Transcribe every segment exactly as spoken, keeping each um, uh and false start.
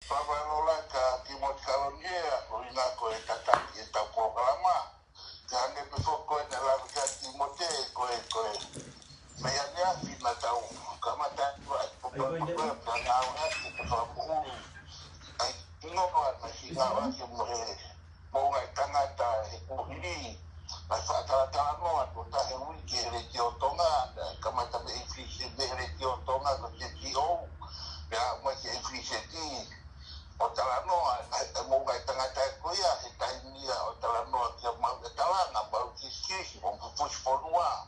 Fakamālō lahi kia Tīmote Kaloni ē, ko e ʻuhinga ko e tataki ʻetau polokalama. Ka hangē pē foki ko ʻene lave kia Tīmote, ko e, ko e meʻa ʻaneafi naʻa tau kamata atu ai, ko e pea ngāueʻaki ke fakamoʻui ʻa e hingoa naʻe hingoa ʻaki mo e moʻunga ʻo e tangata he kuohili, naʻe fakatalatalanoa atu ʻo taha he uike he Letiō Tonga, naʻe kamata mei he F Z, mei he Letiō Tonga ko e C T O, pea aʻu mai ki he F Z, ʻo talanoa, ʻa e moʻunga ʻo e tangata ko ia, he taimi ia ʻo talanoa kia Mau e Talanga, Mau Kisikisi, mo Fufusi Fonua,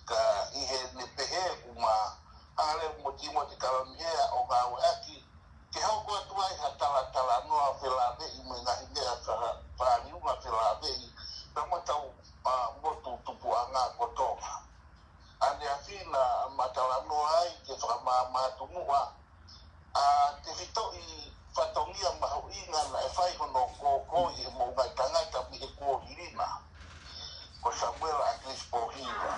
ka ʻi heʻene pehē ʻoku ma hanga leva mo Tīmote Kaloni ē ʻo ngāueʻaki, ke hoko atu ai ha talatalanoa felāveʻi mo e ngaahi meʻa fa-, fāliunga felāveʻi, pea mo ʻetau, ʻa, motu tupuʻanga ko Tonga. ʻAneafi naʻa ma talanoa ai ke fakamāmā tuʻunga ʻa e tefitoʻi fatongia mahuʻinga naʻe fai hono kōkōʻi ʻe he moʻunga ʻo e tangata mei he kuohili na, ko Samuela ʻAkilisi Pōhiva.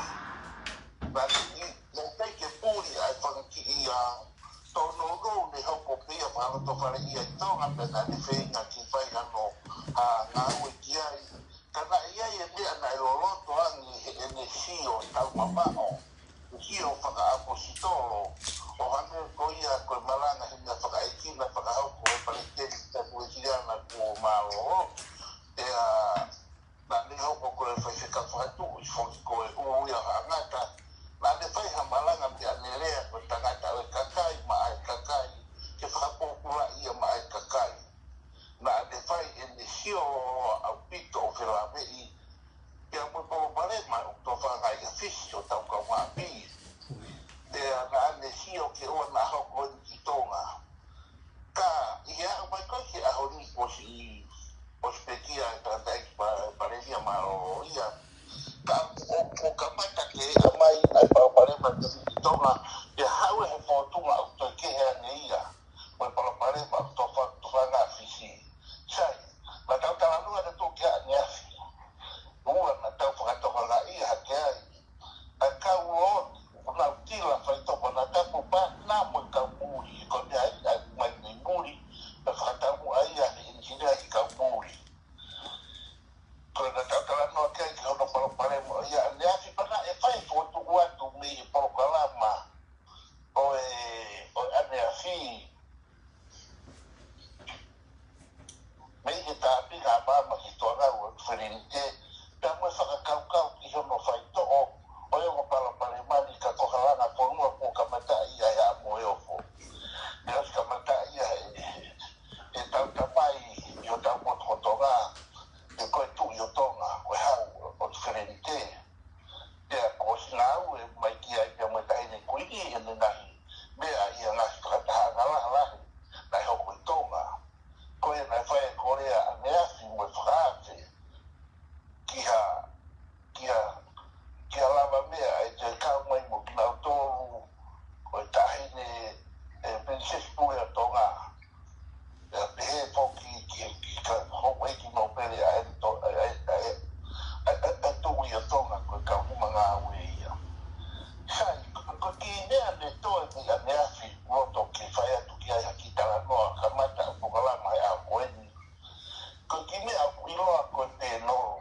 Naʻe ʻi-, naʻe ʻikai ke puli ʻa e fanga kiʻi, ʻa, tōnounou ne hoko pē ia fakalotofale ia ʻi Tonga, pea naʻa ne feinga ke fai hano, ʻa, ngāue ki ai. Ka naʻe ʻi ai e meʻa naʻe loloto ange heʻene sio taumamaʻo, sio fakaʻapositolo, ʻo hangē ko ia ko e malanga he meʻa fakaʻeiki naʻe fakahoko ʻe he Palesiteni Tuʻi Uēsiliana kuo mālōlō. Pea naʻa ne hoko ko e faifekau fakatuʻi foki ko e ʻUluʻi ʻo Haʻa Ngata. Naʻa ne fai ha malanga pea ne lea ko e tangata ʻo e kakai maʻa e kakai, ke fakapōpulaʻi ia maʻa e kakai. Naʻa ne fai ʻene sio loloa ʻaupito ʻo felāveʻi pea mo e palopalema ʻoku tofanga ʻi Fisi ʻo hotau kaungāʻapi. Pea naʻa ne sio ke ʻoua naʻa hoko eni ki Tonga. Ka ʻi he aʻu mai ko ē ki he ʻaho ni kuo ʻosi, ʻosi pekia e tangataʻeiki pa-, palēmia mālōlō ia. Ka ʻo, ʻo kamata ke ʻomai ʻa e palopalema ki Tonga, pea haʻu ʻe he fōtunga ʻoku toe kehe ange ia mo e palopalema ʻoku tofa-, tofanga ʻa Fisi. Sai, naʻa tau talanoa ʻatautolu ki ai ʻaneafi. ʻOua naʻa tau fakatokangaʻi hake ai ʻa e kau lotu, ʻoku nau tila faitoʻo, naʻa tau pōpā na mo e kau muli, ko e meʻa ia ʻa e mai mei muli, pea fakataumuʻa ia he ʻenisinia ʻi he kau muli. Ko e naʻa tau talanoa ki ai ki hono palopalema ʻo ia ʻaneafi, pea naʻe fai fokotuʻu atu mei he polokalama ʻo e, ʻo e ʻaneafi, mei he tāpinga ʻa Maama ki Tonga ʻa e ʻOtu Felinite, pea mo e fakakaukau ki hono faitoʻo ʻo e ongo palopalema ni, ka ko e halanga fonua kuo kamataʻi ia ʻe he ʻAmoeofo. Naʻe ʻosi kamataʻi ia ʻe, ʻe hotau tamai ʻi hotau motu ko Tonga, ʻe ko e Tuʻi ʻo Tonga, ko e Hau ʻo e ʻOtu Felinite. Pea kuo ʻosi ngāue mai ki ai pea mo e Taʻahine Kuini ʻi heʻene ngaahi meʻa ʻi he ngaahi fakatahaʻanga lahi naʻe hoko ʻi Tonga. Ko ia naʻe fai ʻe Kolea ʻaneafi mo e fakaafe ki ha, ki ha, ki ha lavameʻa ʻe toe kau mai mo kinautolu, ko e Taʻahine, ʻe Pilinisesi Pule ʻo Tonga. Pea pehē foki ki, ki he kau houʻeiki nōpele ʻa e to-, ʻa e, ʻa e, ʻa e, ʻa e, ʻa e Tuʻi ʻo Tonga, ko e kau nima ngāue ia. Sai, ko, ko e kiʻi meʻa ne toe mei ʻaneafi, loto ke fai atu ki ai ha kiʻi talanoa, kamata ʻa e polokalama he ʻaho ko eni. Ko e kiʻi meʻa ʻoku ʻiloa ko e pēnolo.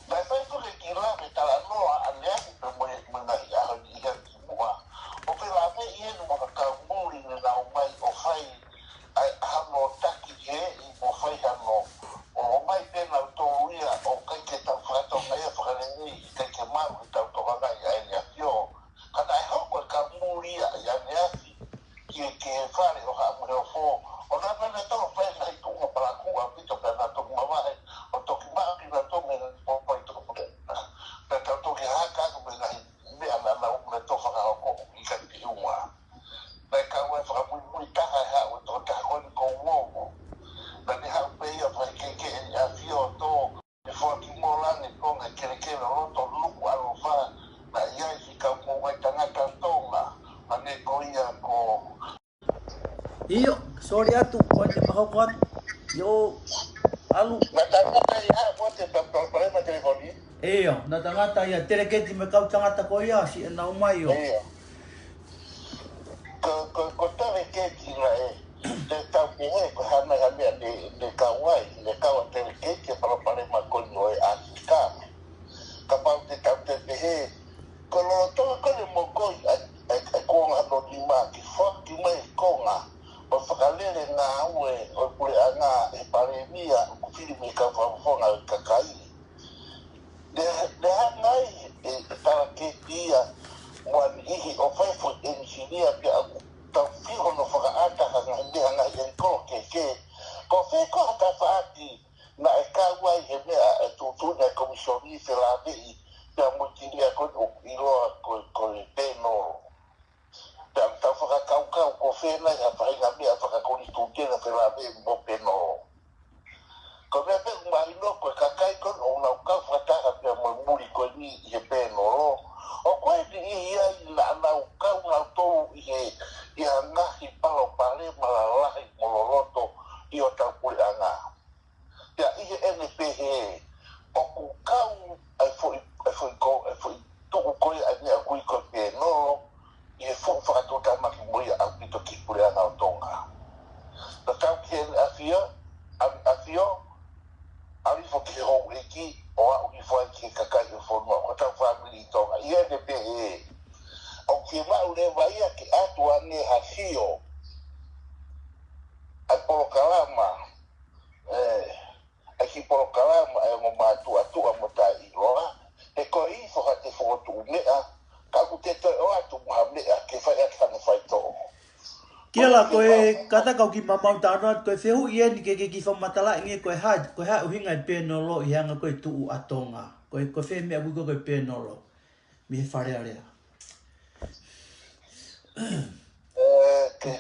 Naʻe fai foki e kiʻi lave talanoa ʻaneafi pea mo e, mo e ngaahi ʻaho ni ʻi he kimuʻa, ʻo felāveʻi eni mo ha kau muli ne nau ōmai ʻo fai ʻa e, hano taki keheʻi mo fai hano, ʻo ōmai pē nautolu ia ʻo ʻikai ke tau fakatokangaʻi ia fakalelei, ʻikai ke maʻu ʻetau tokangaʻi ʻa ʻEne ʻAfio. Ka naʻe hoko e kau muli ia ʻi ʻaneafi ki he, ki he fale ʻo Haʻa Moheofo, ʻo nau hanga ʻo fai e ngaahi tuʻunga palakū ʻaupito pea nau toki mavahe ʻo toki maʻu kinautolu mei he ngaahi pōpoaki tokopule. Pea tau toki haka atu mei he ngaahi meʻa naʻa nau ō mai ʻo fakahoko ʻoku ʻikai ke ʻi ai ha. Naʻe kau ai e fakamuimui taha he haʻu e tokotaha ko eni ko Uovo. Naʻa ne haʻu pē ia ʻo fai kehekehe ʻEne ʻAfio ʻo tō e foaki mo langi Tonga, kelekele ʻo loto Nukuʻalofa, naʻe ʻi ai e kiʻi kau moʻunga ʻo e tangata Tonga, hangē ko ia ko. ʻIo, sorry atu, ko e te pahoko atu. ʻIo, ʻalu. Naʻa tangata ia, ko e te pa-, pa-, palopalema telefoni. ʻIo, naʻa tangata ia, teleketi mo e kau tangata ko ia, siʻi ʻenau mai ʻo. ʻIo. Ko, ko, ko Taleketi naʻe, te tau pehē ko e hā nai ha meʻa ne, ne kau ai, ne kau ʻa Taleketi he palopalema ko eni ʻo e ʻAfilika. Kapau te tau te pehē, ko e lolotonga ko eni e mokoi ʻa e, ʻa e, ʻa e kuonga hono nima ke foaki mai e konga ʻo e fakalele ngāue ʻo e puleʻanga ʻe he palēmia ʻoku fili mei he kau fakafofonga ʻo e kakai. Ne, ne hanga ai ʻe, ʻe Taleketi ia mo ha niʻihi ʻo fai foʻi ʻenisinia pea ʻoku tau fiu hono fakaʻata ha ngaahi meʻa, ha ngaahi ʻenikolo kehekehe. Ko fē koā ha tafaʻaki naʻe kau ai he meʻa ʻa e tuʻutuʻuni ʻa e Komisioni felāveʻi pea mo e kilia ko eni ʻoku ʻiloa ko, ko e Pēnolo. Pea tau fakakaukau ko fē nai ha faʻahinga meʻa fakakonitiutioné naʻe felāveʻi mo Pēnolo. Ko e meʻa pē ʻoku mahino ko e kakai ko eni ʻoku nau kau fakataha pea mo e muli ko eni ʻi he Pēnolo, ʻoku ʻi ai e niʻihi ia naʻa nau kau nautolu ʻi he, ʻi ha ngaahi palopalema lalahi mo loloto ʻi hotau puleʻanga. Pea ʻi heʻene pehē, ʻoku kau ʻa e foʻi, ʻa e foʻi ko, ʻa e foʻi tuʻu ko ia ʻa e meʻa ʻoku ui ko e Pēnolo, ʻi he fuʻu fakatuʻutāmaki mo ia ʻaupito ki he puleʻanga ʻo Tonga. Naʻa tau ki heʻene ʻafio, ʻa, ʻafio, ʻalu hifo ki he houʻeiki, ʻo aʻu hifo ai ki he kakai ʻo e fonua, ko hotau fāmili ʻi Tonga. ʻI heʻene pehē, ʻoku fiemaʻu leva ia ke ʻatu ange ha sio ʻa e polokalama, ē, ʻa e kiʻi polokalama ʻa e ongo mātuʻa tuʻa mo taʻeʻiloa, he ko e ʻi fo ha te fokotuʻu meʻa, ka ʻoku te toe ʻoatu mo ha meʻa ke fai atu hano faitoʻo. Kiela, ko e kātaki au ke kiʻi mamau talanoa atu, ko e fehuʻi eni ke, ke kiʻi fakamatalaʻi ange ko e hā, ko e hā e ʻuhinga e Pēnolo ʻi he anga ko ē e tuʻu ʻa Tonga. Ko e, ko e fē meʻa ʻoku ui ko ē ko e Pēnolo mei he Fale Alea. Ē, ke,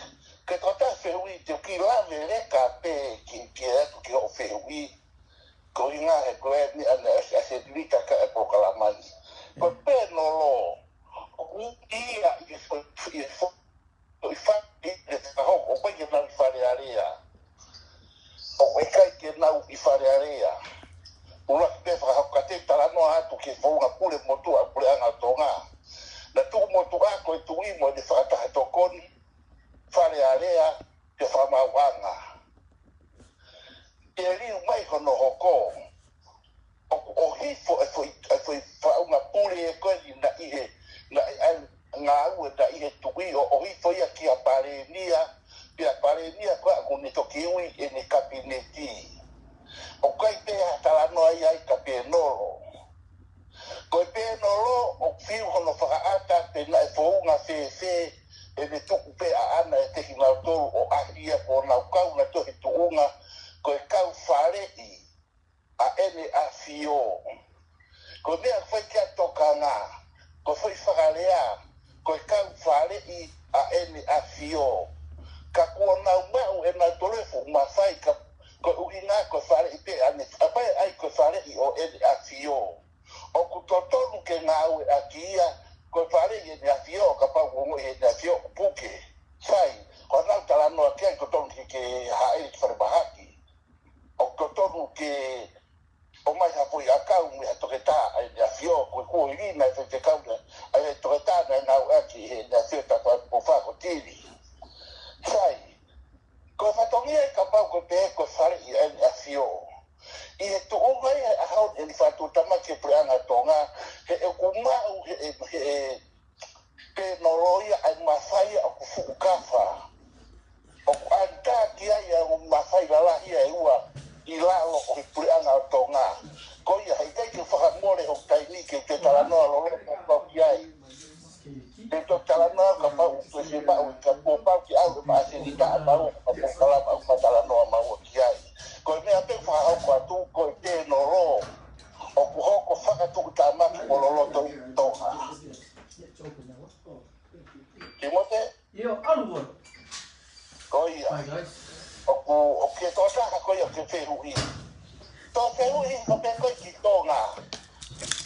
ke tau ta fehuʻi te u kiʻi lave leka pē ki, ki he atu ki hoʻo fehuʻi. Ko e ʻuhinga he ko e meʻa naʻe ʻasi, ʻasi ʻi he lita ka e polokalama ni. Ko e Pēnolo, ʻoku ui ia ʻi he fo-, ʻi he fo-, ʻi he fa-, ʻi he fakahoko, ʻoku ʻikai ke nau ʻi Fale Alea. ʻOku ʻikai ke nau ʻi Fale Alea. ʻUluaki pē fakahoko ka te u talanoa atu ki he founga pule motuʻa ʻo e puleʻanga ʻo Tonga. Naʻe tuʻu motuʻa ko e tuʻi mo ʻene fakataha tokoni, Fale Alea, pea Fakamaauʻanga. Pea liliu mai hono hoko, ʻoku ʻohifo e foʻi, e foʻi faʻunga pule ko eni naʻe ʻi he, naʻe ʻi ai e ngāue naʻe ʻi he tuʻi ʻo ʻohifo ia kia Palēmia, pea Palēmia ko ia ʻoku ne toki ui ʻene kapineti. ʻOku ʻikai pē ha talanoa ia ai ki he Pēnolo. Ko e Pēnolo ʻoku fiu hono fakaʻata pe naʻe founga fēfē ʻene tuku pē ʻaʻana ʻiate kinautolu ʻo ʻaʻahi ia kuo nau kau nautolu he tuʻunga ko e kau faleʻi ʻa ʻEne ʻAfio. Ko e meʻa ʻoku fai ki ai e tokanga, ko e foʻi fakalea, ko e kau faleʻi ʻa ʻEne ʻAfio. Ka kuo nau maʻu ʻe nautolu e fuʻu mafai ka, ko e ʻuhinga ko e faleʻi pē ʻa ʻEne, ʻa pē ai ko e faleʻi ʻo ʻEne ʻAfio. ʻOku totonu ke ngāueʻaki ia, ko e faleʻi ʻEne ʻAfio, kapau ʻoku ongoʻi ʻe ʻEne ʻAfio ʻoku puke. Sai, ko ʻenau talanoa ki ai, ʻoku totonu ke, ke hāʻele ki falemahaki. ʻOku totonu ke ʻomai ha foʻi ʻakau mei ha toketā ʻa ʻEne ʻAfio, ko e kuohili naʻe faifekau naʻe, ʻa e toketā naʻe ngāueʻaki ʻe ʻEne ʻAfio tafaʻaki pō fakotili. Sai, ko e fatongia ia kapau ko e pehē ko e faleʻi ʻa ʻEne ʻAfio. ʻI he tuʻunga ia he ʻaho ni ʻene fakatuʻutāmaki e puleʻanga Tonga, he ʻoku maʻu ʻe he, he, he Pēnolo ia ʻa e mafai ʻoku fuʻu kafa. ʻOku ʻanitā ki ai ʻa e ongo mafai lalahi ʻe ua ʻi lalo ʻo e puleʻanga ʻo Tonga. Ko ia, heʻikai ke fakamole hoku taimi ke u toe talanoa loloto pau ki ai. Te u toe talanoa kapau ʻoku toe fiemaʻu, ka kuo pau ke ʻalu ʻema ʻasenita ʻa maua, ka kuo talanoa ʻoku ma talanoa maua ki ai. Ko e meʻa pē ʻoku fakahoko atu, ko e Pēnolo ʻoku hoko fakatuʻutāmaki mo loloto ʻi Tonga. Timote? ʻIo, ʻalu ʻo. Ko ia. Hi, guys. ʻOku, ʻoku ke toʻa taha ko ia ʻoku ke fehuʻi. Toe fehuʻi hifo pē koe ki Tonga.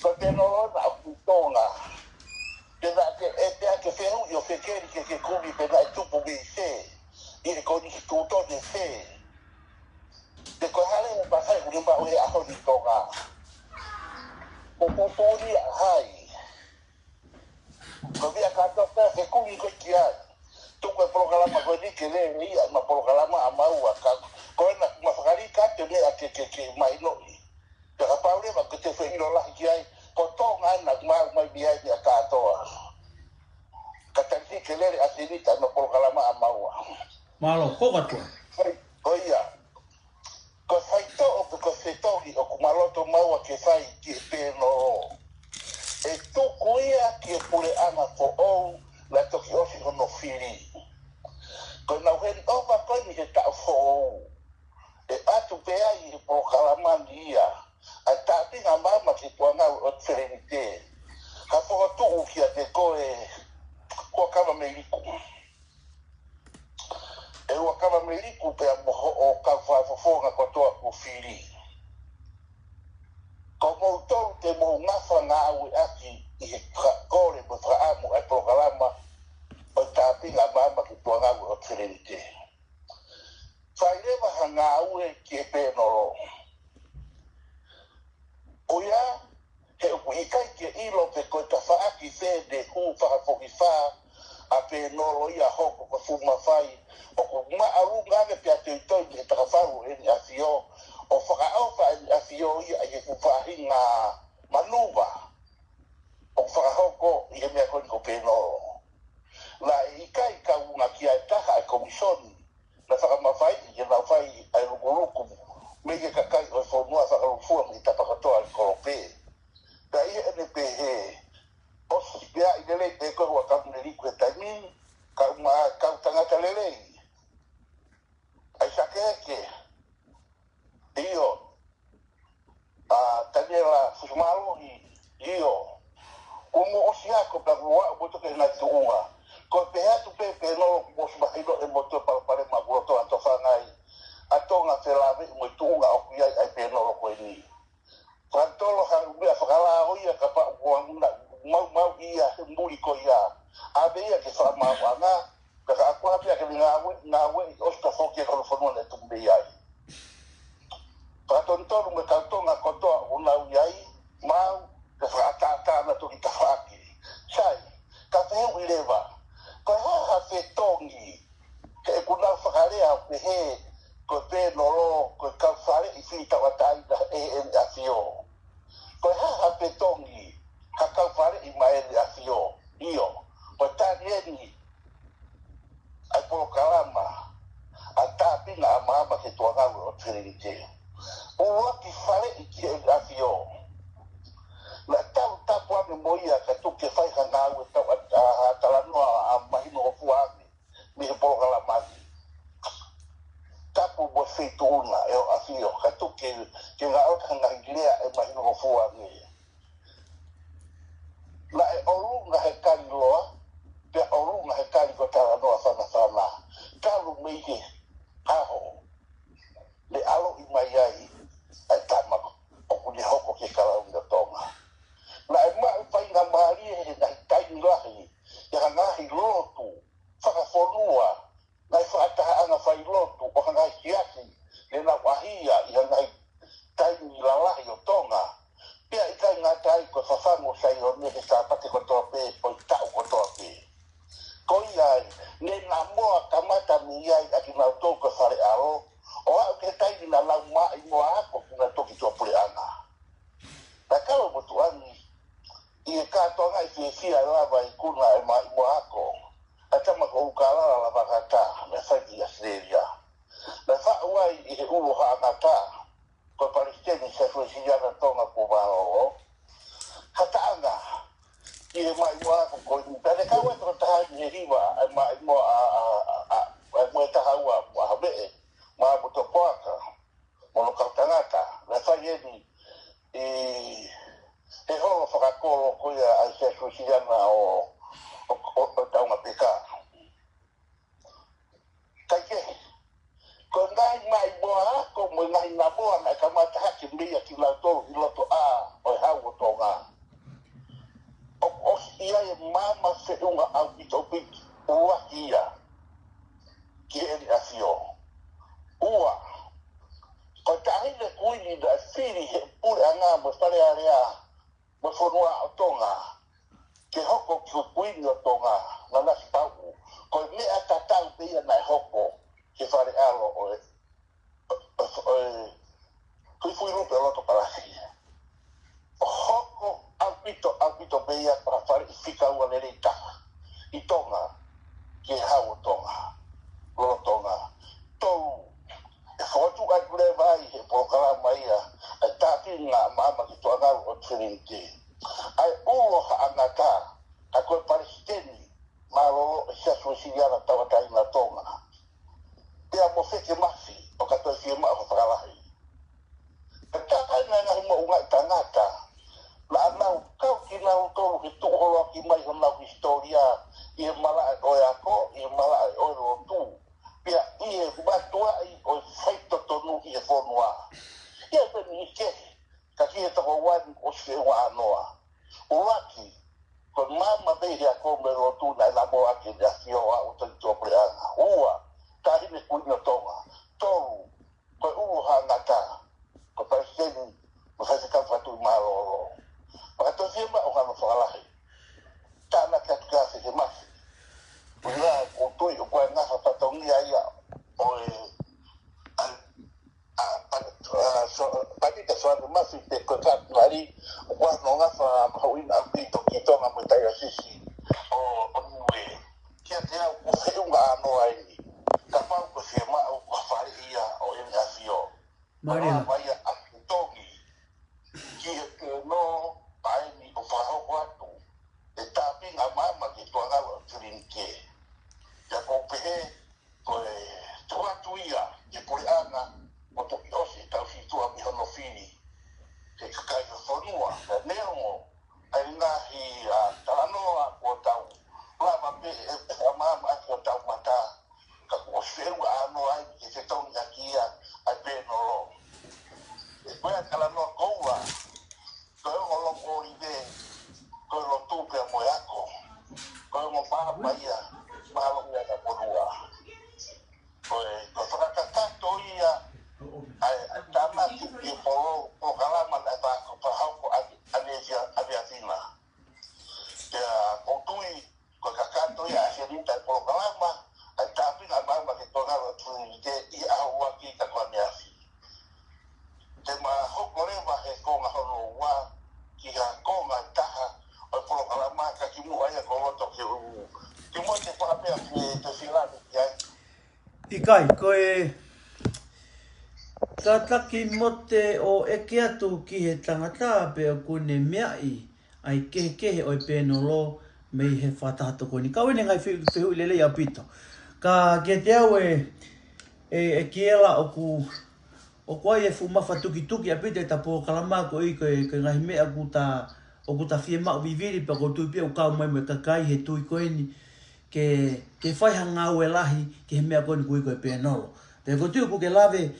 Ko e Pēnolo naʻa ʻoku ʻi Tonga. Te na ke, ʻe te ake fehuʻi ʻo fekeli ke ke kumi pe naʻe tupu mei fē. ʻI he konisitūtone fē. Pe ko e hā leva e mafai ʻoku ne maʻu he ʻaho ni ʻi Tonga. Ko e tuʻutuʻuni ʻa hai. Ko e meʻa kātoa pē ke kumi koe ki ai. Tuku e polokalama ko eni ke lele ia ʻema polokalama ʻa maua ka ko ena ma fakalika atu e meʻa ke ke ke mahinoʻi. Pea kapau leva ke te feʻilo lahi ki ai, ko Tonga ena ʻoku maʻu mai mei ai meʻa kātoa. Ka talitali ke lele ʻa Senita ʻema polokalama ʻa maua. Mālō, ko katoa. Ko ia. Ko e faitoʻo pe ko e fetongi ʻoku ma loto maua ke fai ki he pēnolo. ʻE tuku ia ki he puleʻanga foʻou naʻe toki ʻosi hono fili. Ko ʻenau hand over ko eni he taʻu foʻou, ʻe ʻatu pē ai he polokalama ni ia ʻa e tāpinga maama ki he tuʻungāue ʻo e Felenite. Ka fokotuʻu kiate koe, Huʻakavameiliku. ʻE Huʻakavameiliku pea mo hoʻo kau fakafofonga kotoa kuo fili. Ko moutolu te mou ngafa ngāueʻaki ʻi he ka-, kole mo e fakaʻamu ʻa e polokalama ʻo e tāpinga maama ki he tuʻungāue ʻo e Felenite. Fai leva ha ngāue ki he pēnolo. ʻO ia, he ʻoku ʻikai ke ʻilo pe ko e tafaʻaki fē ne hū fakafokifā ʻa e pēnolo ia hoko ko e fuʻu mafai ʻoku māʻolunga ange pea toitoi mei he takafalu ʻo ʻEne ʻAfio, ʻo fakaʻofa ʻEne ʻAfio ia ʻi he fuʻu faʻahinga manuva ʻoku fakahoko ʻi he meʻa ko eni ko e pēnolo. Naʻe ʻikai kaunga ki ai ha taha ʻa e komisoni naʻe fakamafaiʻi ke nau fai ʻa e lukuluku mei he kakai ʻo e fonua fakalūkufua mei he tapa kotoa ʻo e kolope. Pea ʻi heʻene pehē, ʻosi pē ʻa e lelei pē ko e Huʻakavameiliku he taimi ni, kau ma-, kau tangata lelei. ʻAi Sakeke, ʻio. ʻA Taniela Fusimālohi, ʻio. Kuo mou ʻosi ako pea kuo aʻu moutolu ki he ngaahi tuʻunga. Ko e pehē atu pē pēnolo kuo mou ʻosi mahino ʻe moutolu e palopalema ʻoku loto atu fangai ʻa Tonga felāveʻi mo e tuʻunga ʻoku ʻi ai ʻa e pēnolo ko eni. Fakatolo ha meʻa fakalao ia kapau ʻoku ʻamanaki maumau ia he muli ko ia. ʻAve ia ki he fakamaauʻanga, ka ka ʻoku ʻave ia ke ne ngāue, ngāue ʻi ʻosi ka foki e kolofonua ne tuku mei ai. Fakatonutonu mo e kau Tonga kotoa ʻoku nau ʻi ai, maʻu, ke fakaʻataʻatā naʻa toki tafaʻaki. Sai, ka fehuʻi leva, ko e hā ha fetongi, he ʻoku nau fakalea ʻo pehē, ko e pēnolo, ko e kau faleʻi fili tauʻatāina ʻe ʻEne ʻAfio. Ko e hā ha fetongi, ha kau faleʻi maʻa ʻEne ʻAfio. ʻIo, ko e tali eni ʻa e polokalama ʻa e tāpinga ʻa maama ki he tuʻungāue ʻo e Felenite. ʻUluaki faleʻi ki he ʻEne ʻAfio. Naʻa tau tapu ange mo ia ka tuku ke fai ha ngāue tau ʻa, ʻa, ʻa talanoa ʻa mahinongofua ange mei he polokalama ni. Tapu mo e feituʻu na ʻEne ʻAfio, ka tuku ke, ke ngāue ha ngaahi lea ʻe mahinongofua ange. Naʻe ʻolunga he kali loa, pea ʻolunga he kali ko e talanoa fanafana. Talu mei he ʻaho ne ʻaloʻi mai ai ʻa e tama ʻoku ne hoko ko e Kalauni ʻo Tonga. Naʻe maʻu faingamālie he ngaahi taimi lahi ʻi ha ngaahi lotu fakafonua, ngaahi fakatahaʻanga failotu ʻo ha ngaahi siasi ne nau ʻaʻahi ʻi ha ngaahi taimi lalahi ʻo Tonga. Pea ʻikai ngata ai ko e fafangu ʻo Saione he Sāpate kotoa pē, ʻo e taʻu kotoa pē. Ko ia ai, ne namoa kamata mei ai ʻa kinautolu ko e Fale ʻAlo, ʻo aʻu ki he taimi naʻa nau maʻimoa ako ke nau toki tuʻapuleʻanga. Naʻe kau e motuʻa ni ʻi he kātoanga ʻi he fiefia ʻe lava ʻa e ikuna ʻe maʻimoa ako ʻa e tama ko ʻUlukalala Lavakata, naʻe fai ki ʻAositelēlia. Naʻe faʻu ai ʻe he ʻulu ʻo Haʻa Ngata, ko e Palesiteni Saifuesiana Tonga kuo mālōlō, ha taʻanga ki he maʻimoa ako ko eni. Pea ne kau ai tokotaha ʻi he hiva ʻa e maʻimoa ʻa, ʻa, ʻa, ʻa, ʻa e Moʻetahaua mo ʻAhoveʻe, Maʻamotopoaka, mo hono kau tangata, naʻe fai eni ʻi he holo fakakolo ko ia ʻa e Saifuesiana ʻo, ʻo, ʻo, ʻo Taungapeka. Kaikehe, ko e ngaahi maʻimoa ako mo e ngaahi namoa naʻe kamata hake mei ʻa kinautolu ʻi loto ʻā ʻo e Hau ʻo Tonga, ʻoku ʻosi ʻi ai e maama feʻunga ʻaupito ʻaupito, ʻuluaki ia ki heʻene ʻafio. Ua, ko e Taʻahine Kuini naʻe fili he puleʻanga mo e Fale Alea mo e fonua ʻo Tonga ke hoko ko e Kuini ʻo Tonga, Nanasipauʻu. Ko e meʻa ta ia naʻe hoko he fale ʻalo ʻo e, ʻo e, ʻo e Tuʻifuilupe ʻo Loto Kalasi. ʻO hoko ʻaupito, ʻaupito pē ia ko ha faleʻi fika ua lelei taha ʻi Tonga, ki he Hau ʻo Tonga, lolotonga. Tolu, ʻe fokotuʻu atu leva ai he polokalama ia ʻa e tāpinga maama ki Tuʻangalu ʻo Trinity. ʻA e ʻulu ʻo Haʻangata, ka ko e palesiteni mālōlō ʻo e Siasi Uēsiliana Tauʻatāina ʻo Tonga. Pea mo Feke Mafi ʻo ka toe fiemaʻu ha fakalahi. Ka taha e ngaahi moʻungaʻi tangata, naʻa nau kau kinautolu ke tuʻu holo ʻaki mai honau hisitōlia ʻi he malaʻe ʻo e ako, ʻi he malaʻe ʻo e lotu, pea ʻi he mātuʻaki ʻo e faitotonu ʻi he fonua. ʻI he peni ike, ka ki he toko uani ʻosi feʻunga ʻānoa. ʻUluaki, ko e maama mei he ako mo e lotu naʻe namoaki ʻe ʻEne ʻAfio ʻa ʻo Toketā Puleʻanga. Ua, Taʻahine Kuini ʻo Tonga. Tolu, ko e ʻulu ʻo Haʻangata, ko e palesiteni mo e faifekau fakatuʻi mālōlō. Fakatosia maʻu hano fakalahi. Tānaki atu kia Feke Mafi. Puna ʻoku ou tui ʻoku ʻi ai e ngaahi fatongia ia ʻo e, ʻa, ʻa, ʻa, so, Pānita Soane Mafi pe ko e Katinali, ʻoku ʻi ai hono ngafa mahuʻinga ʻaupito ki Tonga mo e taiosisi ʻo, ʻo Niue. Kiate au ʻoku feʻunga ʻānoa eni. Kapau ko e fiemaʻu ko ha faleʻi ia ʻo ʻEne ʻAfio. Mālie. Malava ia ʻa e toki ki he pēnolo ʻa eni ʻo fakahoko atu e tāpinga maama ki Tuʻangalu ʻo Trinity. Pea ʻoku ou pehē ko e tuʻu atu ia ki he puleʻanga ʻo toki ʻosi ʻetau fitua mei hono fili he kakai ʻo e fonua. Pea neongo ʻa e ngaahi, ʻa, talanoa kuo tau lava pē ʻe, ʻe fakamaama ʻaki hotau mata, ka kuo ʻosi feʻunga ʻānoa ai ke fetongi ʻaki ia ʻa e pēnolo. ʻE ko e talanoa koula, ko e ongo longo ʻōlive, ko e lotu pea mo e ako, ko e ongo maama ia, mahalo ia ʻa e fonua. Ko e, ko e fakakakato ia ʻa e, ʻa e tānaki ki he polo, polokalama naʻe fakahoko ʻa, ʻanesia, ʻaneasina. Pea ʻoku ou tui, ko e kakato ia ʻa e senita ʻo e polokalama, ʻa e tāpinga maama ki Tuʻangalu ʻo Trinity ʻi he ʻaho ua ki ka ko ʻaneafi. Te ma hoko leva he konga hono ua, ki ha konga ʻe taha ʻo e polokalama ka kimuʻa ia ko Loto ke ʻulu. Ke mo te faʻa pea ke te filani ki ai. ʻIkai, ko e kātaki mo te ʻo ʻeke atu ki he tangata pe ʻoku ne meaʻi ʻa e kehekehe ʻo e pēnolo mei he fakataha tokoni. Ka ʻoku ʻi ai e ngaahi fe-, fehuʻi lelei ʻaupito. Ka kiate au ʻe, ʻe, ʻe Kiela ʻoku, ʻoku ʻi ai e fuʻu mafatukituki ʻaupito ʻeta polokalama ko e, ko e, ko e ngaahi meʻa ʻoku ta, ʻoku ta fiemaʻu vivili pea ʻoku ou tui pē ʻoku kau mai mo e kakai he tui ko eni ke, ke fai ha ngāue lahi ki he meʻa ko eni ʻoku ui ko e pēnolo. Pea ʻoku ou tui ʻoku ke lave